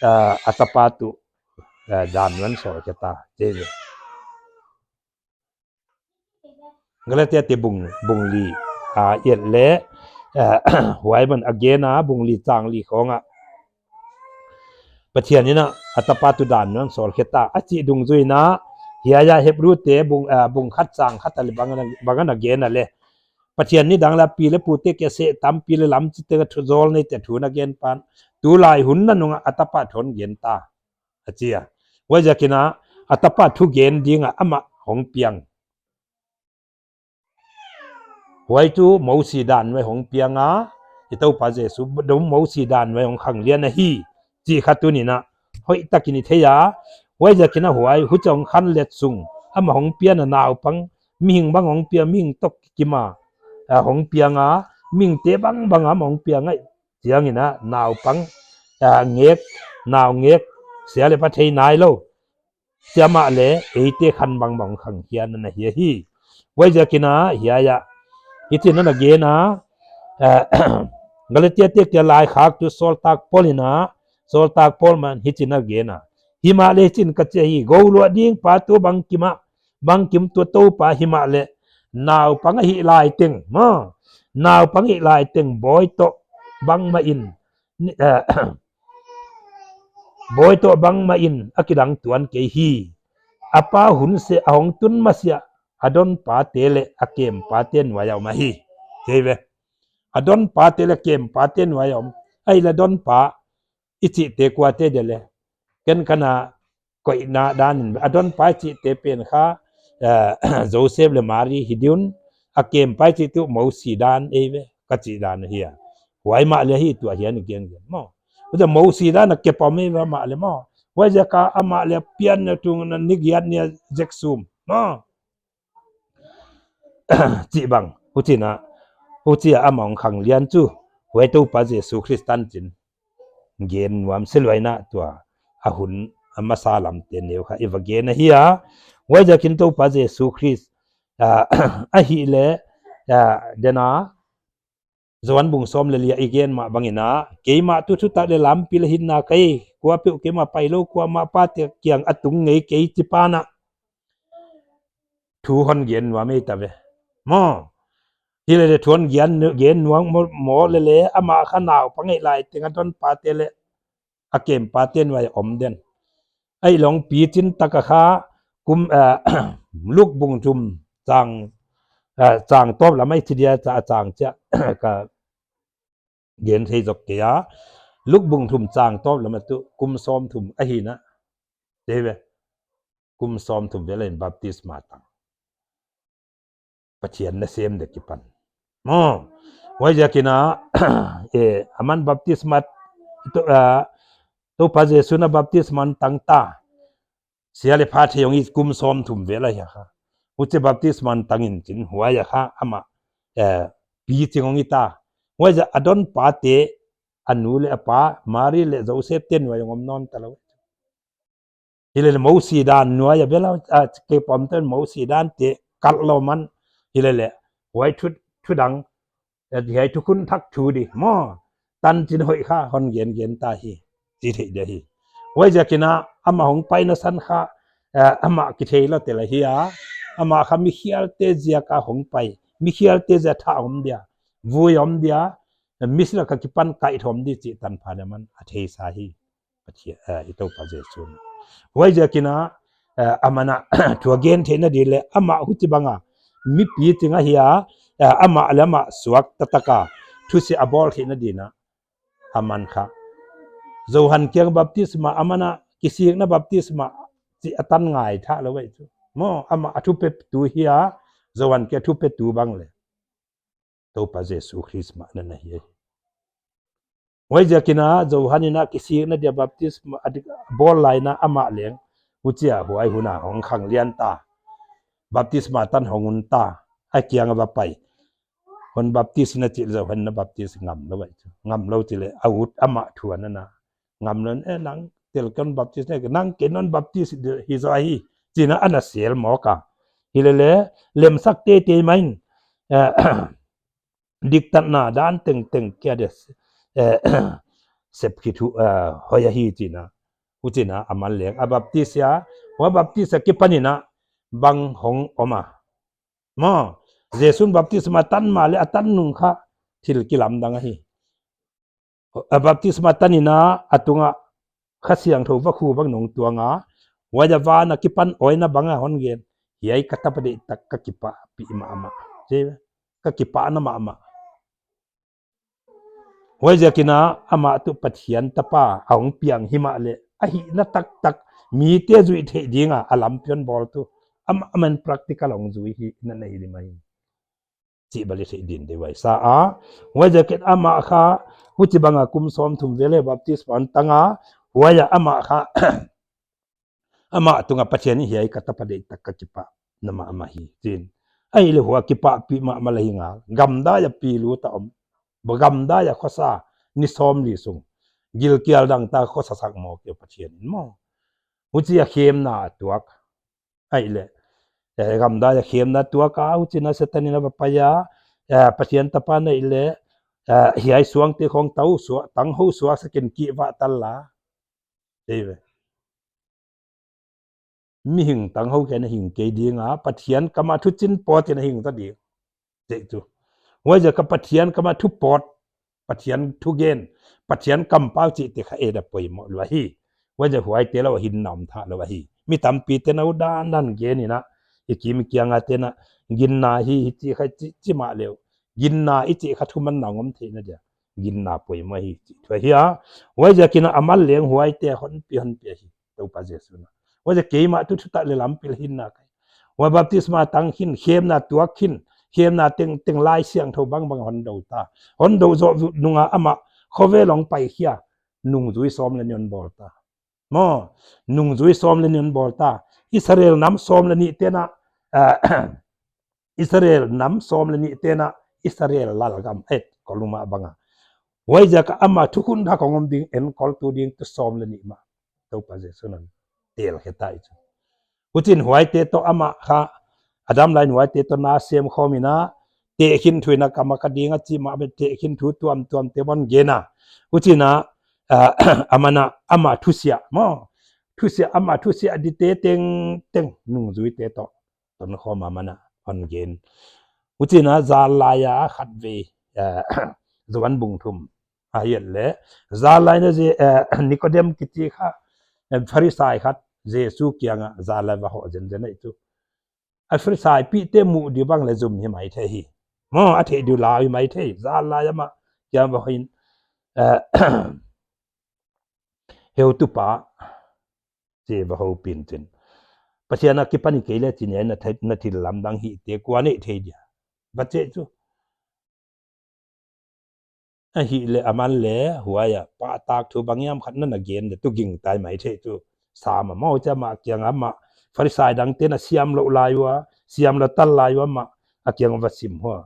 eh, a tapa tuh, eh, dan nuan sawl khe ta, chi ve. Galatia te bung, bung li, ah, et leh, eh, huai ban a gen a, bung li chang li khawng a. Pathian in a, a tapa tuh dan nuan sawl khe ta, a chih dungzui in a, hiai a Hebru te bung, ah, bung khat chang khat a leh bang ana, bang ana gen a leh. Pathian in nidang leh a pi leh pute kia seh tampi leh lam chih teng a thu zawlneite thu ana gen pan. Tulai hun nanung a a tapa thu hon gen ta. A chi a. Huaiziakin a, a tapa thugen ding a amah hong piang. Huai tuh Mosi dan nuai hong piang a, i Toupa Jesu tuh Mosi dan nuai hong khanglian ahi, chih kha tuni'n a, hoihtak in i thei a, huaiziakin a huai, huchia hong khanlet sung, amah hong piang a naupang, mihing bang hong piang, mihing toh kikim a, a hong piang a, mihingte bangbang a hong piang a, chiangin a, naupang, a ngek, naungek, sia leh pa thei nailou. Chia mahleh, eite khan bangbang khangkhia na hi hi. Huaiziakin a, hiai a. Hichi'n a na gen a, eh, Galatia te kia laikhak tuh sawltak Paul in a, sawltak Paul man hichi'n a gen a. Himahleh hichi'n ka chi hi, gou luah ding pa tuh bangkim a, bangkim tuh Toupa himahleh. Naupang a hih laiteng, maw. Naupang a hih laiteng bawi toh bangmah in. Ni, eh, bawi toh bangmah in a kidang tuan kei hi. A pa hun seh a hong tun masiah a donpate leh a kempate nuai a om ahi. Kei ve. A donpate leh kempate nuai a om. Ahihleh donpa i chihte kuate dia leh. Ken ka na koihna dan in, a donpa i chihte pen kha, eh, Joseph leh Mary hi diun, a kempa i chih tuh Mosi dan ei ve, ka chih dan hi a. Huai mahleh hi tuh a hiai a gen gen, maw. Huchia Mosi dan a kep a om ei ve mahleh, maw. Huaiziak a mahleh pianna tung a ni giat ni a zek sum, maw. Chih bang, huchi'n a, huchia amah hong khanglian chu, huai Toupa Jesu Khrist tan chin. Gen nuam se luai na tua, a hun a masa lamte neu kha i va gen ahi a. Huaiziakin Toupa Jesu Khrist, ah, ahihleh, ah, dena, Johan bung sawm leh li ah i gen mah bangin a, keimah tuh thutak leh lampi leh hinna ka hi, kuapeuh keimah pailou kuamah Pate kiang a tung ngei kei chi pan a thu hon gen nuam ei ta ve. Maw, hilele thu hon gen, gen nuam maw, maw lele, amah kha naupang ei lai teng a don pate leh a kem pate nuai om den. Ahihleh pichin taka kha kum, eh, Luk bung thum chang, eh, chang tawp lam ah i chi dia, cha, chang chia ka gen thei zok kei a. Luk bung thum chang tawp lam ah tuh kum sawmthum ahi na. Te ve. Kum sawmthum vel in baptisma tang. Pathian nasem ding kipan. Maw. Huaiziakin a, eh, aman baptisma, to, ah, Toupa Jesu'n a baptisma tang ta. Sia leh pha thei hong hi kum sawmthum vel ahi kha. Huchi baptisma tang in chin huai a kha amah, eh, pichin hong hi ta. Huaiziak a don pate, a nu leh a pa, Mari leh Joseph te nuai hong om nawn ta lou. Hilele Mosi dan nuai a bel a, a, kei pom ten Mosi dan te kal lou man. Hilele, huai thu, thu dang, eh, hiai thukhun thak thu di. Maw, tanchin hoih kha, hon gen gen ta hi. Chi thei dia hi. Huaiziakin a, amah hong paina san kha, eh, amah kithei lou tel ahi a. Amah kha mikhialte ziak a hong pai. Mikhialte ziak a thah om dia. Vui om dia. Misi lak a kipan kaithawm di chih tanpha leh man a theisa hi. Pathian, eh, i Toupa Jesu'n. Huaiziakin a, eh, aman a, thu a gen theihna di leh, amah huchi banga, mi pichin ahi a, eh, amah leh amah suakta taka, thusia a bawl theihna dingin a, aman kha. Johan kiang baptisma, aman a, kisikna baptisma, chih a tan ngai thah lou ei chu. Maw, amah a thupetu hi a, Johan kiang thupetu bang leh. Toupa Jesu Khrist mah na na hi. Huaiziakin a, Johan in a kisikna dia baptisma a dik bawl lai in a amah leng. Huchia huai hun a hong khang lian ta. Baptisma tan hong un ta. A kiang a va pai. Hon baptis in a chih leh Johan in a baptis ngam lou vai chu. Ngam lou chih leh a ut amah thu ana na. Ngam lou in, eh, nang tel kon baptis ne, nang ken non baptis hi zaw hi. Chi'n a ana sel mawk a. Hilele, lemsak teitei mai in. Eh, diktatna dan tengteng kia de, eh, sep khit uh, eh, hoih ahi chi'n a. Huchi'n a aman leng a baptis a, hua baptis a kipan in a bang hong om a. Maw, Jesu'n baptisma tan ma leh a tan nung kha thil kilamdang ahi. A baptisma tan in a, a tunga Kha Siangthou vakhu bang nong tuang a, huai a van a kipan awina bang a hon gen. Hiai ka tapa deihtak ka kipahpih mahmah. Chi, ka kipahna mahmah. Huaiziakin a, amah tuh Pathian tapa, a hong piang himahleh, a hihna taktak, mite zuih theih ding a, a lampi hon bawltu, amah, amah in practical a hong zui hi, na na hi di mai. Chih bel i theih ding di vai sa a, huaiziakin amah kha, huchi bang a kum sawmthum vel a baptisma hon tang a, huai a amah kha, amah tunga Pathian in hiai ka tapa deihtak ka kipahna mahmah hi, chi'n. Ahihleh hua kipahpih mahmah leh hi ngal. Gamdai a pi lut a om. Ba gamdai a khosa ni sawmli sung. Gilkial dangtak khosa sak mawk e Pathian in maw. Huchi a khemna a tuak. Ahihleh. Eh, gamdai a khemna tuak a huchi'n a Setan in a va pai a. Eh, Pathian tapa na hih leh. Eh, hiai suangte khong tau sua, tanghou suaksak in kivah ta la. Ei ve. Mihing tanghou kei na hing kei ding a, Pathian kam a thuchin pawt in a hing ta ding. Chih chu. Huaiziak a Pathian kam a thu pawt, Pathian thugen, Pathian kampau chihte kha ei da poimoh lua hi. Huaiziak huaite lou a hinna om thah lou ahi. Mi tampi te'n a u dandan gen in a, i kim kiang a te'n a, ginna hi, hi chih kha chi, chi mahleh. Ginna i chih kha thumanna ngam theihna dia. Ginna poimoh hi, chih thu ahi a. Huaiziakin a aman leng huaite hon pi, hon pi hi. Toupa Jesu'n a. Huaiziak keimah tuh thutak leh lampi leh hinna ka hi. Huai baptisma tang khin, khemna tuak khin, khemna tengteng Laisiangthou bangbang hon dou ta. Hon dou zoh nung a amah, khovel hong pai khia, nungzui sawm leh nih hon bawl ta. Maw, nungzui sawm leh nih hon bawl ta. Israel nam sawm leh nihte na, ah, Israel nam sawm leh nihte na, Israel lalgam, eh, koluma bang a. Huaiziak a amah thukhun thak hong om ding, enkoltu ding tuh sawm leh nih mah. Toupa Jesu'n a. tel khe ta ei chu. Huchiin huaite toh amah kha, Adam laiin huaite toh na sem khawm in a, tehkhin thu in a kam a ka ding a chi mah bek tehkhin thu tuamtuam te bang gen a. Huchiin a, ah, aman a, amah thusia maw. Thusia, amah thusia dite tengteng nungzuite toh ton khawm a aman a hon gen. Huchiin a zan lai a khatvei, ah, Johan bung thum a hiat leh, zan lai in a J-, eh, Nicodemus kichi kha, eh, Pharisai khat Jesu kiang a zan lai va hoh zenzen ei chu. A Pharisai pihte muh di bang leh zum hi maithei hi. Maw, a theih di lau hi maithei. Zan lai amah kiang va hoh in, eh, heutupa, chi va houpihin chin. Pathian a kipan i kei leh chi nia na thil, na thil lamdang hihte kua neih thei dia. Va chi chu. Ahihleh aman leh huai a pahtak thu bang hiam khat na na gen leh tu gingta i maithei chu. Sam a maw, cha amah kiang a amah Pharisai dangte'n a siam lou lai ua, siam lou tal lai ua amah a kiang va sim ua.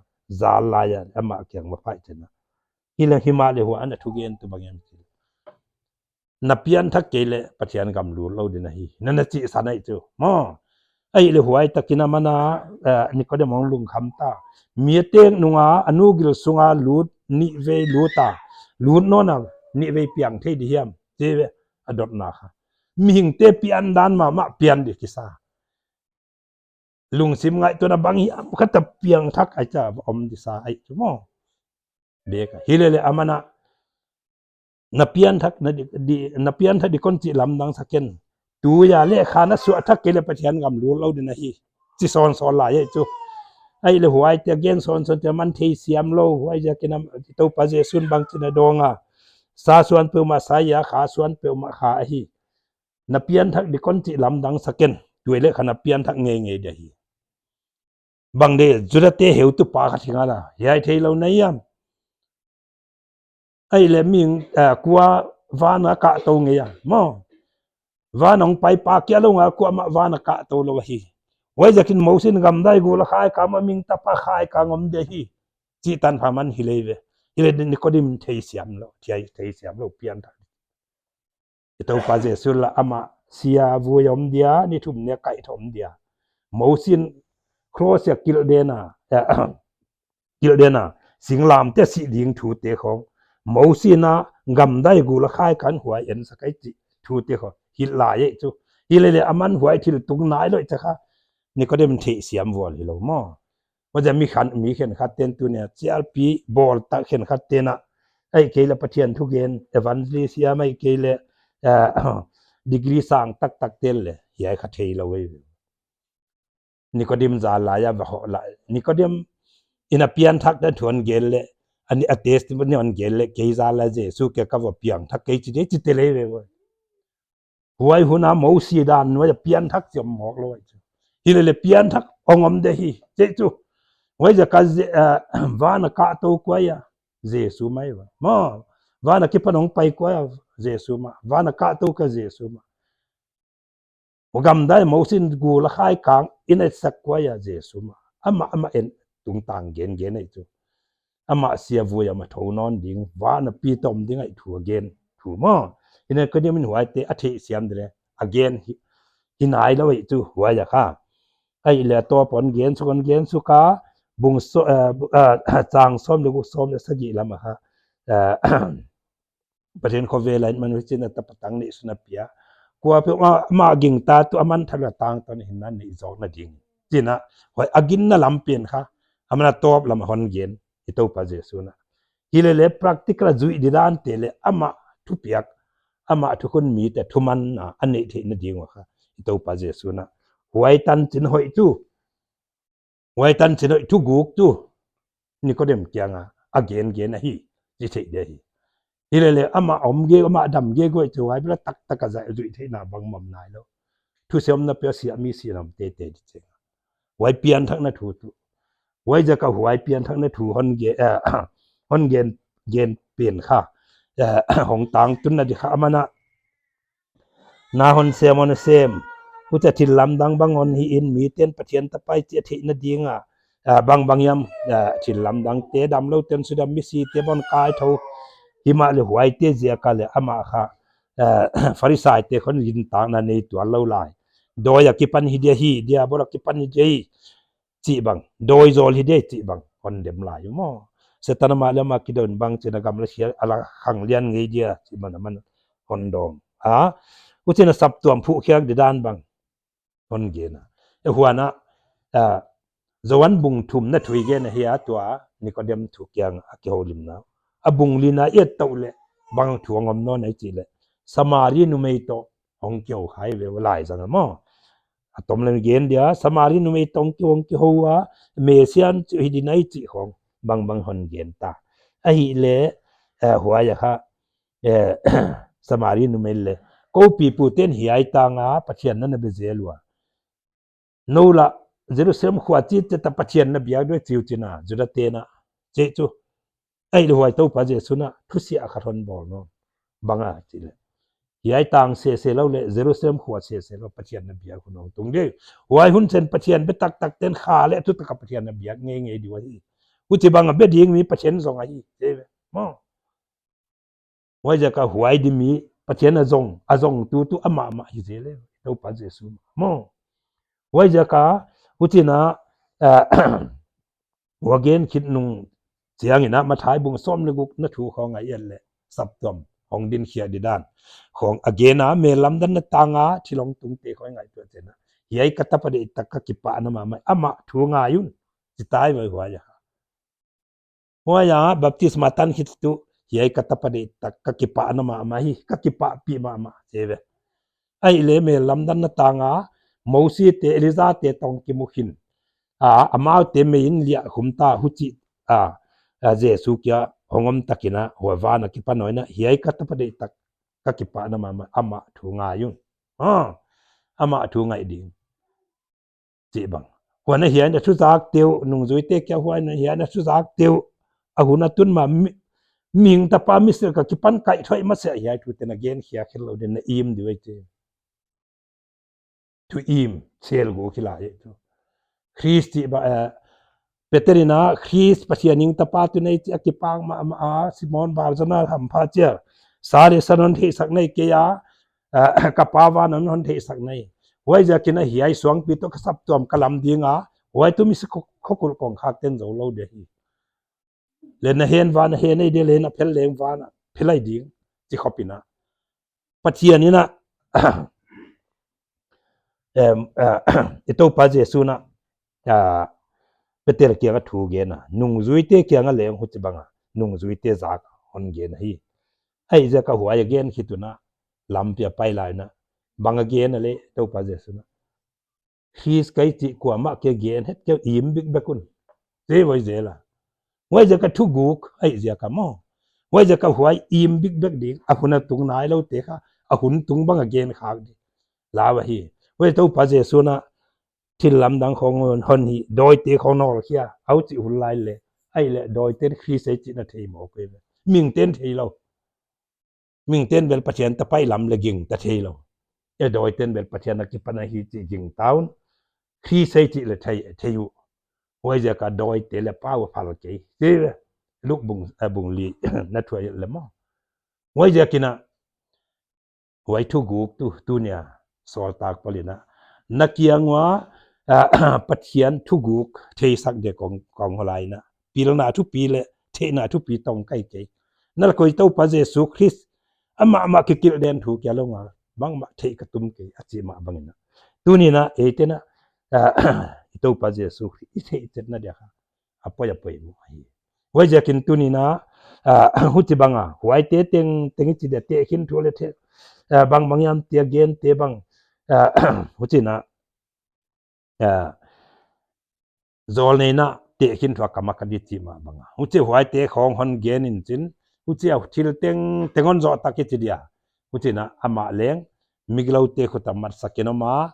Zan lai a amah kiang va pai chin a. Hileh himahleh huai a na thugen tu bang hiam chi. Na pianthak kei leh Pathian gam lut lou ding ahi. Na na chih san ei chu. Maw. Ahihleh huai takin aman a, eh, Nicodemus hong lungkham ta. Mi a tek nung a, a nu gil sung a lut, nihvei lut a. Lut nawn a, nihvei piang thei di hiam. Chi ve a dotna kha. Mihingte pian dan mahmah pian di kisa. Lungsim ngaihtuahna bang hiam khat a piangthak ei cha om di sa ei chu maw. Bek a. Hilele aman a na pianthak na di, di, na pianthak di kon chih lamdang sa ken. Tuia leh kha na suah thak kei leh Pathian gam lut lou ding ahi. Chi sawnsawn lai ei chu. Ahihleh huaite gen sawnsawn te aman theisiam lou. Huaiziakin a Toupa Jesu'n bangchin a dawng a. Sa suan peuhmah sa ahi a, kha suan peuhmah kha ahi. Na pianthak di kon chih lamdang sa ken. Tuileh kha na pianthak ngeingei di ahi. Bang di Judate heutupa khat hi ngal a. Hiai theilou na hiam. Ahihleh mihing, eh, kua van a kah tou ngei a. Maw. Van a hong paipa kia lou nga kuamah van a kah tou lou ahi. Huaiziakin Mosi'n gamdai gul a khaikang a mihing tapa khaikang om di ahi. Chih tanpha aman hilei ve. Hileh Nicodemus theisiam lou. Thei, theisiam lou pianthak. I Toupa Jesu lah amah sia vui om dia, ni thum ni a kaihthak om dia. Mosi'n cross a kilh den a, eh, kilh den a, singlamteh sih ding thute khong. Mosi'n a gamdai gul a khaikang huai en sak ei chih thute khong. Hilh lai ei chu. Hilele aman huai thil tung nailou ei cha kha. Nicodemus theisiam vual hilou maw. Huaiziak mi khan, mi khenkhat ten tunia, chialpi bawl tak khenkhat ten a, ei kei leh Pathian thugen, evangelist hiam ei kei leh, eh, degree sang taktak ten leh, hiai kha theilou ei. Nicodemus zan lai a va hoh lai. Nicodemus in a pianthak dan thu hon gen leh, ani a testimony hon gen leh, kei zan lai Jesu kiang ka va piangthak kei chi di, chi te lei ve. Huai hun a Mosi dan nuai a pianthak chi om mawk lou ei chu. Hilele pianthak hong om di hi, chi chu. Huaiziak a Je-, eh, van a kah tou kua hia, Jesu mah ei ve. Maw, van a kipan hong pai kua hia, Jesu mah. Van a kah tou kua Jesu mah. Huai gamdai Mosi'n gul a khaikang in a sak kua hia, Jesu mah. Amah, amah en tungtang gen gen ei chu. Amah sia vui a amah thou nawn ding, van a pi tom ding ei thu a gen, thu maw. Hilele Nicodemus in huaite a theisiam di leh, a gen hi, hi nailou ei chu huai a kha. Ahihleh a tawp hon gen suk, hon gen suk a, bung so-, eh, bu-, eh, chang sawm leh guk, sawm leh sagih lam a kha. Eh, Pathian khovel a in man huchiin a tapa tang neihsun a pia. Kuapeuh mah, mah gingta tuh aman thal a tangtawn hinna nei zawkna ding. Chi'n a, huai a ginna lam pen kha, aman a tawp lam a hon gen, i Toupa Jesu'n a. Hilele practical a zuih di dante leh amah thupiak, amah thukhun mite thumanna a neih theihna ding ua kha, i Toupa Jesu'n a. Huai tanchin hoih tuh, huai tanchin hoih thuguk tuh, Nicodemus kiang a, a gen gen ahi, chi theih di ahi. Hilele amah om gige, amah dam gige uai chu huai bel a taktak a zai zuih theihna bangmah om nailou. Thuse omna peuh a sia mi sia lam teitei di chih. Huai pianthakna thu tuh. Huaiziak a huai pianthakna thu hon gen, eh, hon gen, gen pen kha. Eh, hong tangtunna di kha aman a. Na hon sem, hon sem. Huchia thil lamdang bang hon hi'n miten Pathian tapa hi chih a theihna ding a. Ah, bangbang hiam, ah, thil lamdangte damloute'n sudam misite bang hon kaithou. Himahleh huaite ziak a leh amah kha, eh, Pharisaite khong gintakna nei tuan lou lai. Dawi a kipan hi dia hi, diabol a kipan hi dia hi, chih bang, dawi zawl hi dia chih bang hon dem lai maw. Setan amah leh amah kidon bang china gam la khia, a la khang lian ngei dia chih bang aman hon dawng. A, huchiin a saptuam phuh khiak di dan bang hon gen a. E huan a, a, Johan bung thumna thu i gen ahi a, tua Nikodem thu kiang a kihoulimna. A bung lina i et tou leh bang thu a om nawn a i chih leh, Samari numei toh hong kihou kha hi ve ua lai zang a maw. A tom leh gen dia, Samari numei toh hong ki, hong kihou a, Mesia chu hi di nai chih khong bangbang hon gen ta. Ahihleh, eh, huai a kha, eh, Samari numei leh, kou pipute'n hiai tang a Pathian na na be zel ua. Nou lah Jerusalem khua chih chiat a Pathian na biak di uh chi uh china, Judate'n a, chih chu. Ahihleh huai Toupa Jesu'n a, thusia khat hon bawl nawn. Bang a chih leh, hiai tang sese lou leh Jerusalem khua sese lou Pathian na biak hun hong tung di. Huai hun chiang Pathian be taktakte'n kha leh thutak a Pathian na biak ngeingei di uh ahi. Huchibang a be ding mi Pathian zong ahi. Chih ve maw. Huaiziak a huai di mi Pathian a zong, a zong tutu amah mah hi zel e, Toupa Jesu maw. Huaiziak a, huchiin a, ah, hua gen khit nung chiangin a Mathai bung sawm leh gukna thu khong a i et leh, saptuam hong din khiak di dan khong a gen a, mel lamdanna tang a thil hong tungte khong ngaihtuah chiang a, hiai ka tapa deihtak ka kipahna mahmah, amah thu ngai un, chi tai mai huai a. Huai a baptisma tan khit tuh, hiai ka tapa deihtak ka kipahna mahmah hi, ka kipahpih mahmah, chi ve. Ahihleh mel lamdanna tang a, Mosi te, Elija te toh kimu khin. A, amaute mei in liah khum ta huchi, a, a, Jesu kia hong om takin a, huai van a kipan hoihna, hiai ka tapa deihtak ka kipahna mahmah, amah thu ngai un. A, amah thu ngai ding. Chih bang. Huan a hiai a thu zakte uh, nungzuite kia huai a hiai a thu zakte uh, a hun a tun ma mi, mihing tapa misilh ka kipan kaih thoih masiah hiai thu ten a gen khiak khin lou din a im di uh ahi chi. Thu im, sel guk hi lai hi chu. Khrist chih bang, eh, Peter in a, Khrist Pathian hing tapa tuh nei chih a kipak mahmah a, Simon Bar Jona hampha chia. Sa leh san hon theihsak nei kei a, eh, ka Pa van hon, hon theihsak nei. Huaiziakin a hiai suangpi toh ka saptuam ka lam ding a, huai tuh misi kho-, khokulh kongkhakte'n zou lou di hi. Leh na hen van a hen ei di, leh na phel leng van a phel ei ding, chi khop in a. Pathian in a, em, eh, i Toupa Jesu'n a, ah, Peter kiang a thu gen a, nungzuite kiang a leng huchibang a, nungzuite zak hon gen ahi. Huaiziak a huai a gen khit un a, lampi a pai lai un a, bang a gen a leh Toupa Jesu'n a, Khrist ka hi chih kuamah kei gen het kei, im bikbek un. Chi ve zel a. Huaiziak a thu guk, huaiziak a maw. Huaiziak a huai im bikbek ding, a hun a tung nailoute kha, a hun tung bang a gen khak di. Lau ahi. Huai Toupa Jesu'n a thil lamdang khong hon, hon hi, dawite khong nawl khia, a huchi hun lai leh. Ahihleh dawite'n Khrist ei chih na thei maw kei ve. Mihingte'n thei lou. Mihingte'n bel Pathian tapa i lam leh gingta thei lou. E dawite'n bel Pathian a kipan ahi chih gingta un. Khrist ei chih leh thei, thei uh. Huaiziak a dawite leh pau a phal kei. Chi ve. Luk bung, eh, bung li na thu a i et leh maw. Huaiziakin a, huai thu guk tuh, tuni a, sawltak Paul in a, na kiang ua, ah, Pathian thu guk theisak di kong, kong hon lai in a. Pilna thupi leh theihna thupi tong kai kei. Na lak a i Toupa Jesu Khrist, amah mah kikilh den thu kia lou nga, bangmah theih ka tum kei, a chih mah bangin a. Tuni'n a, eite'n a, ah, i Toupa Jesu Khrist i theihchetna dia kha a poi a poimoh ahi. Huaiziakin tuni'n a, ah, huchibang a, huaite tengteng i chi dia tehkhin thu leh the, ah, bangbang hiam te a gente bang, ah, huchi'n a, ah, zawlneina tehkhin thu a kam a ka di chih mah bang a. Huchi huaite khong hon gen in chin, huchi a thil tengteng hon zoh tak i chi dia. Huchi'n a amah leng, migiloute khut a matsak in om a,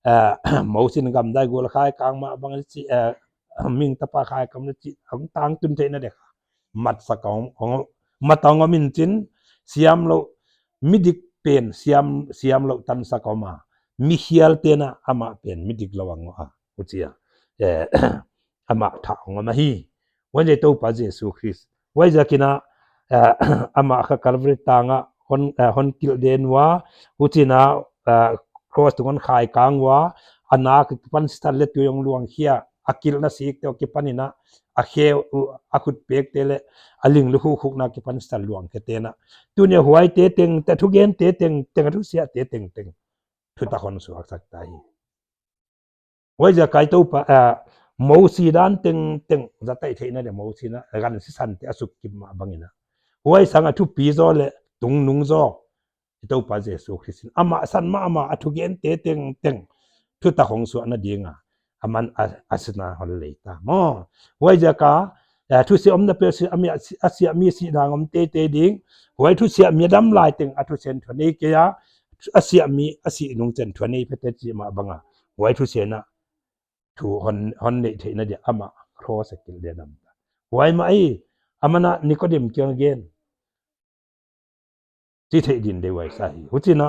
eh, Mosi'n gamdai gul a khai kang mah bang chi, eh, mihing tapa khai kam leh chi, hong tangtun theihna dia kha. Matsak a om, om, mat a om in chin, siamlou, midik pen, siam, siamlou tansak a om a. Mikhialte'n a amah pen, midik lou a om a. Huchi a. Eh, amah thah a om ahi. Huan i Toupa Jesu Khrist. Huaiziakin a, eh, amah kha Calvary tang a hon, eh, hon kilh den ua, huchiin a, eh, cross tung hon khai kang ua, a nak akipan sisan leh tui hong luang khia, a kilhna sik te akipan in a, a khe, a khut pek te leh, a ling lukhu khukna akipan sisan luang khia te na. Tuni a huaite tengteng, thugente tengteng, a thusiate tengteng thutak hon suaksak ta hi. Huaiziak a i Toupa, ah, Mosi dan tengteng, zat theihna dia Mosi na, gan sisan te a suk kim mah bangin a. Huai sang a thupi zaw leh tungnung zaw, i Toupa Jesu Khrist in amah san mahmah a thugente tengteng thutak hong suahna ding a, aman a, a sihna hon lei ta maw. Huaiziak a, eh, thusia omna pen si, a mi, a si, a siah mi sihna ngam teitei ding. Huai thusiah mi a dam lai teng a thusia'n thu a nei kei a, a siah mi a sih nung chiang thu a nei phete chih mah bang a. Huai thusia'n a thu hon, hon neih theihna dia amah cross a kilh dia dam ta. Huai mah ahi, aman a Nicodemus kiang a gen chi theih ding deuh huai sa hi. Huchiin a,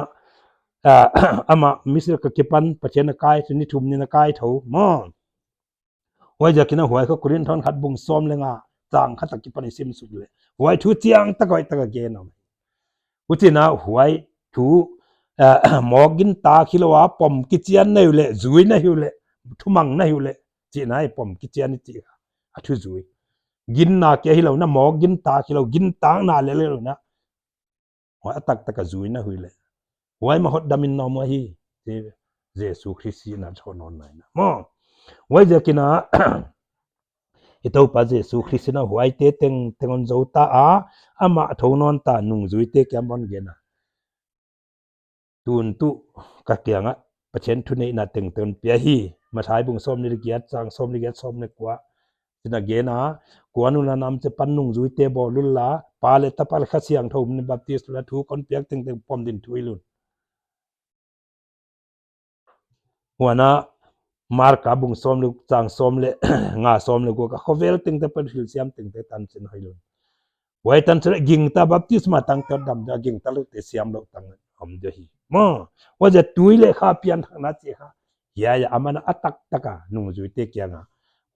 ah, amah Misir ka kipan Pathian a kai, ni thum ni a kai thou maw. Huaiziakin a huai kha Korinth khat bung sawm leh nga chang khat a kipan i sim suk leh, huai thu chiantak huai tak a gen om. Huchiin a huai thu, ah, mawk gintak hilou a pom kichian na hi uleh, zui na hi uleh, thumang na hi uleh, chihna hi pom kichian i chih a thu zui. Ginna kia hilou na, mawk gintak hilou, gintakna leh leh lou na. Huai a taktak a zui na hi uleh, huai mah hotdam in na om ahi. Jesu Khrist sihna a thou nawn nai na maw. Huaiziakin a, i Toupa Jesu Khrist in a huaite tengteng hon zou ta a, amah a thou nawn ta, nungzuite kiang a hon gen a. Tun tuh ka kiang a Pathian thuneihna tengteng pia hi. Matthai bung sawmnih leh giat chang sawmnih leh giat, sawmnih leh kua. Huchiin a gen a, kuan un a na om chiang pan nungzuite bawl unla, Pa leh Tapa leh Kha Siangthou min in baptis unla, thu kon piak tengteng pom dingin thu hilh un. Huan a Marka bung sawm leh guk chang sawm leh nga, sawm leh guk a, khovel tengteng apan thilsiam tengteng tanchin hoih lou. Huai tanchin gingta, baptisma tang te dam dia, gingta loute siam lou tang om dia hi maw. Huaiziak tui leh kha pianthakna chih kha, hiai a aman a taktak a nungzuite kiang a,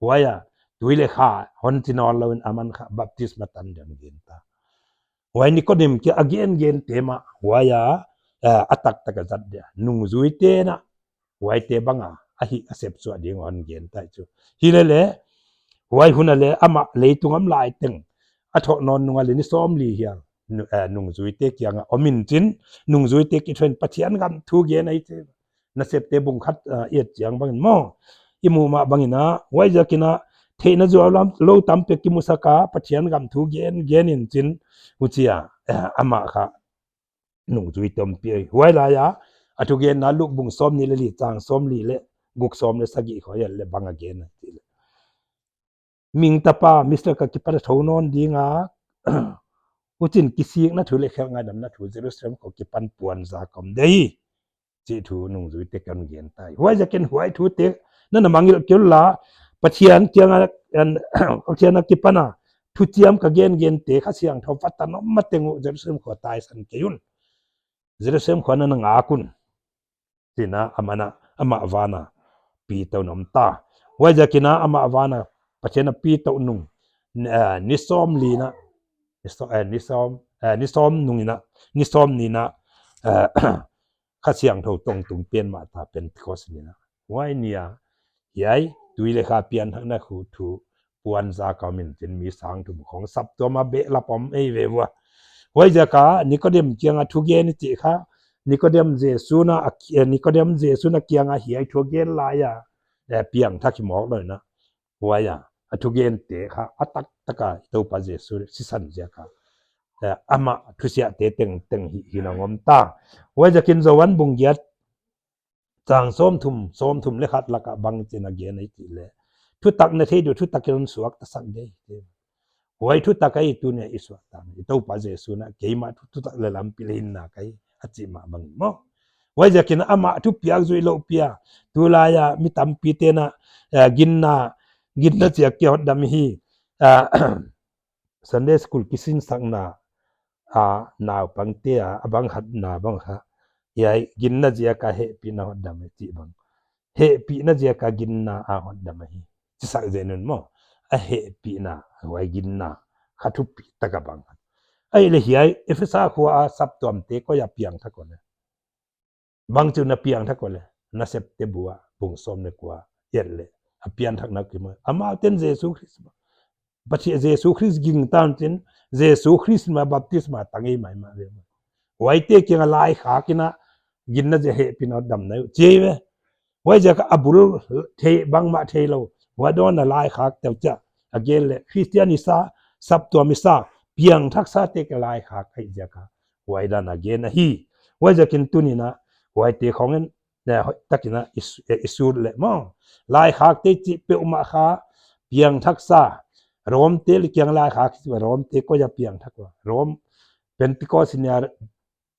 huai a tui leh kha hon chi nawn lou in aman kha baptisma tan dia hon gen ta. Huai Nicodemus kia a gengente mah huai a, eh, a taktak a zat dia, nungzuite'n a huaite bang a, a hih a sep suah ding hon gen ta chu. Hilele, huai hun a leh amah leitung a om lai teng a thou nawn nung a leh ni sawmli hial, nu-, eh, nungzuite kiang a om in chin, nungzuite kiang a thou in Pathian gam thu gen ahi chi. Nasepte bung khat, ah, i et chiang bangin maw, i muh mah bangin a, huaiziakin a, theihna zuau lam, lou tampi kimusak a, Pathian gam thu gen, gen in chin, huchia, eh, amah kha nungzuite ompih ahi. Huai lai a, a thugenna Luke bung sawmnih leh li chang sawmli leh guk, sawm leh sagih khawng ah leh bang a gen a chih leh, Mihing Tapa, Mr. ka kipan a thou nawn ding a, huchiin kisikna thu leh khelh ngaidamna thu Jerusalem khua kipan puanzak a om ding hi, chih thu nungzuite kiang a hon gen ta hi. Huaiziakin huai thute na na mangngilh kei unla, Pathian kiang a, an, Pathian a kipan a thuchiam ka gengente, Kha Siangthou va tan om mateng uh Jerusalem khua taisan kei un. Jerusalem khua na na ngak un, chiin a, aman a, amah van a pi tou in om ta. Huaiziakin a amah van a Pathian a pi tou nung, eh, ni sawmli na, ni saw-, eh, ni sawm, eh, ni sawm nung in a, ni sawmnih na, eh, Kha Siangthou tong tung pen mah ta, Pentecost ni na. Huai ni a, hiai tui leh kha pianthakna thu, thu puanzak a om in chin mi sang thum khawng saptuam a behlap om ei ve ua. Huaiziak a Nicodemus kiang a thugen i chih kha, Nicodemus Jesu'n a, a ki-, eh, Nicodemus Jesu'n a kiang a hiai thu a gen lai a, eh, piangthak hi mawk lou in a. Huai a, a thugente kha a taktak a i Toupa Jesu sisan ziak a, eh, amah thusiate tengteng hi, hi na om ta. Huaiziakin Johan bung giat chang sawmthum, sawmthum leh khat lak a bang chi'n a gen ahi chih leh, thutak na theih di uh, thutak in hon suaktasak ding hi. Huai thutak ahi tuni a i suakta. I Toupa Jesu'n a keimah thu, thutak leh lampi leh hinna ka hi, a chih mah bangin maw. Huaiziakin amah thupiak zuih louh pi a, tulai a mi tampite'n a, eh, ginna, ginna ziak a hotdam hi. Ah, Sunday school kisinsakna a, naupangte a, a bang khat na bang kha, hiai ginna ziak a hehpihna hotdam hi chih bang. Hehpihna ziak a ginna a hotdam hi, chi sak zen un maw. A hehpihna, huai ginna kha thupitak a bang. Ahihleh hiai Efesa khua a saptuamte koi a piangthak ua leh, bangchi in a piangthak ua leh, Nasepte bu a, bung sawm leh kua et leh, a pianthakna kimu. Amau ten Jesu Khrist, Pathian Jesu Khrist gingta un chin, Jesu Khrist mah baptisma tang ei maimah ve. Huaite kiang a laikhak in a ginna zia hehpihna damna uh chi ve. Huaiziak a bul thei bangmah theilou, huai dawn a laikhak teuh chia, a gen leh Khristian i sa, saptuam i sa, piangthaksa te kiang laikhak ahih ziak a huai dan a gen ahi. Huaiziakin tuni'n a huaite khong in, ne, hoihtak in a i s-, eh, i sut leh maw, laikhakte chih peuhmah kha piangthaksa, Rom te leh kiang laikhak, Rom te koi a piangthak ua, Rom Pentecost in a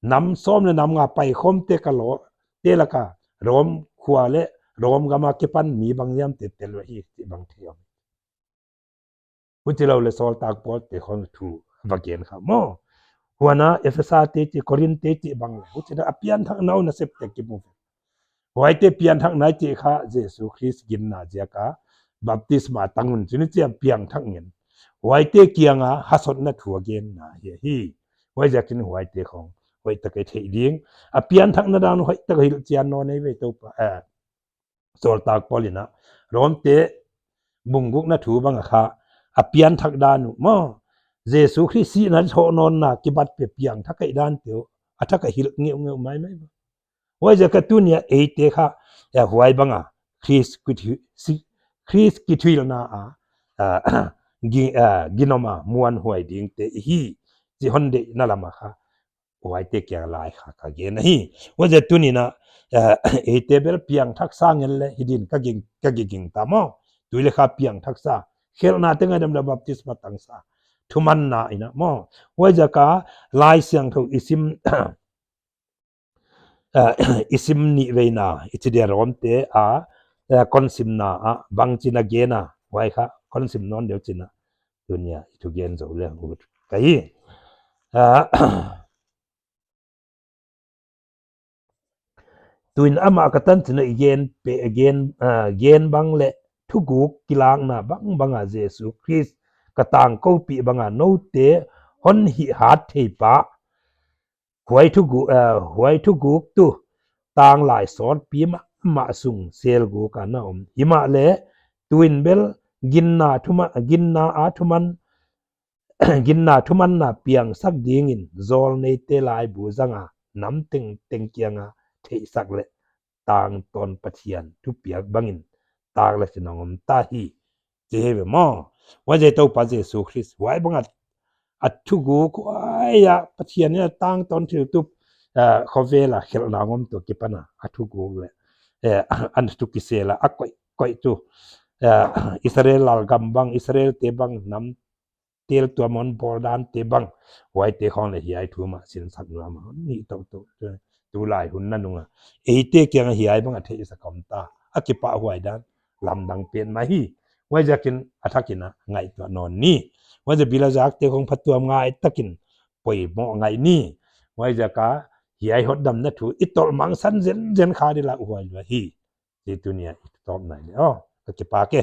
nam sawm leh nam nga paikhawmte ka lo, te lak a Rom khua leh Rom gam a kipan mi bangzahte tel uhi chih bang thei om. Huchilou leh Sawltak Paul te khong thu va gen kha maw. Huan a Efesa te chih, Korin te chih bang leh, huchi'n a pianthakna uh Nasepte kimu. Huaite pianthakna chih kha Jesu Khrist ginna ziak a baptisma tang un chin, chia piangthak ngen. Huaite kiang a hasotna thu a genna hi ahi. Huaiziakin huaite khong hoihtak a i theih ding, a pianthakna dan hoihtak a hilhchian nawn ei ve Toupa, eh, Sawltak Paul in a, Rom te bung gukna thu bang a kha, a pianthak dan uh maw, Jesu Khrist sihna thoh nawnna kibat pe piangthak a i dan teuh, a thak a hilh ngeungeu maimai. Huaiziak a tuni'n a eite kha, eh, huai bang a Khrist kithuih, si-, Khrist kithuihna a, ah, gi-, ah, ginom a muanhuai dingte i hi chih hon deihna lam a kha, huaite kiang laikhak a gen ahi. Huaiziak tuni'n a, eh, eite bel piangthaksa ngen leh hi ding ka ging, ka ging, gingta maw. Tui leh kha piangthaksa, khelhna te ngaidam leh baptisma tangsa, thumanna in a maw. Huaiziak a Laisiangthou i sim, eh, i sim nihveina, i chi dia Rom te a, eh, kon simna a, bangchi'n a gen a, huai kha kon sim nawn deuh chi'n a, tuni'n a i thugen zou leng ut ka hi. Eh, tuin amah ka tan chi'n a i gen pe, gen, eh, gen bang leh thuguk kilakna bangbang a Jesu Khrist ka tangkoupih bang a noute hon hihhat thei pah. Huai thuguk, eh, huai thuguk tuh tanglai sawtpi mahmah sung selguk a na om. Himahleh tuin bel ginna thuma-, ginna a thuman, ginna thumanna piangsak dingin zawlneite laibu zang a nam tengteng kiang a theihsak leh tangtawn Pathian thupiak bangin tak leh chin a om ta hi. Chi hi ve maw. Huaiziak Toupa Jesu Khrist huai bang a, a thuguk huai a Pathian in a tangtawn thiltup, eh, khovel a khelhna ngawm toh kipan a, a thuguk leh, eh, a thu kisel a, a koih, koih tuh, eh, Israel lalgam bang, Israel te bang nam tel tuam hon bawl dan te bang, huaite khong leh hiai thu mah sinsak nuam a hon hi toutou. Tulai hun nanung a eite kiang a hiai bang a theihsak om ta, a kipahhuai dan lamdang pen mah hi. Huaiziakin a thak in a ngaihtuah nawn ni. Huaiziak bil a zak te khong phatuam ngai takin poimoh ngai ni. Huaiziak a hiai hotdamna thu i tolh mangsan zenzen kha di leh huai lua hi. Chi tuni'n a i tawp nai leh, oh, ka kipak e.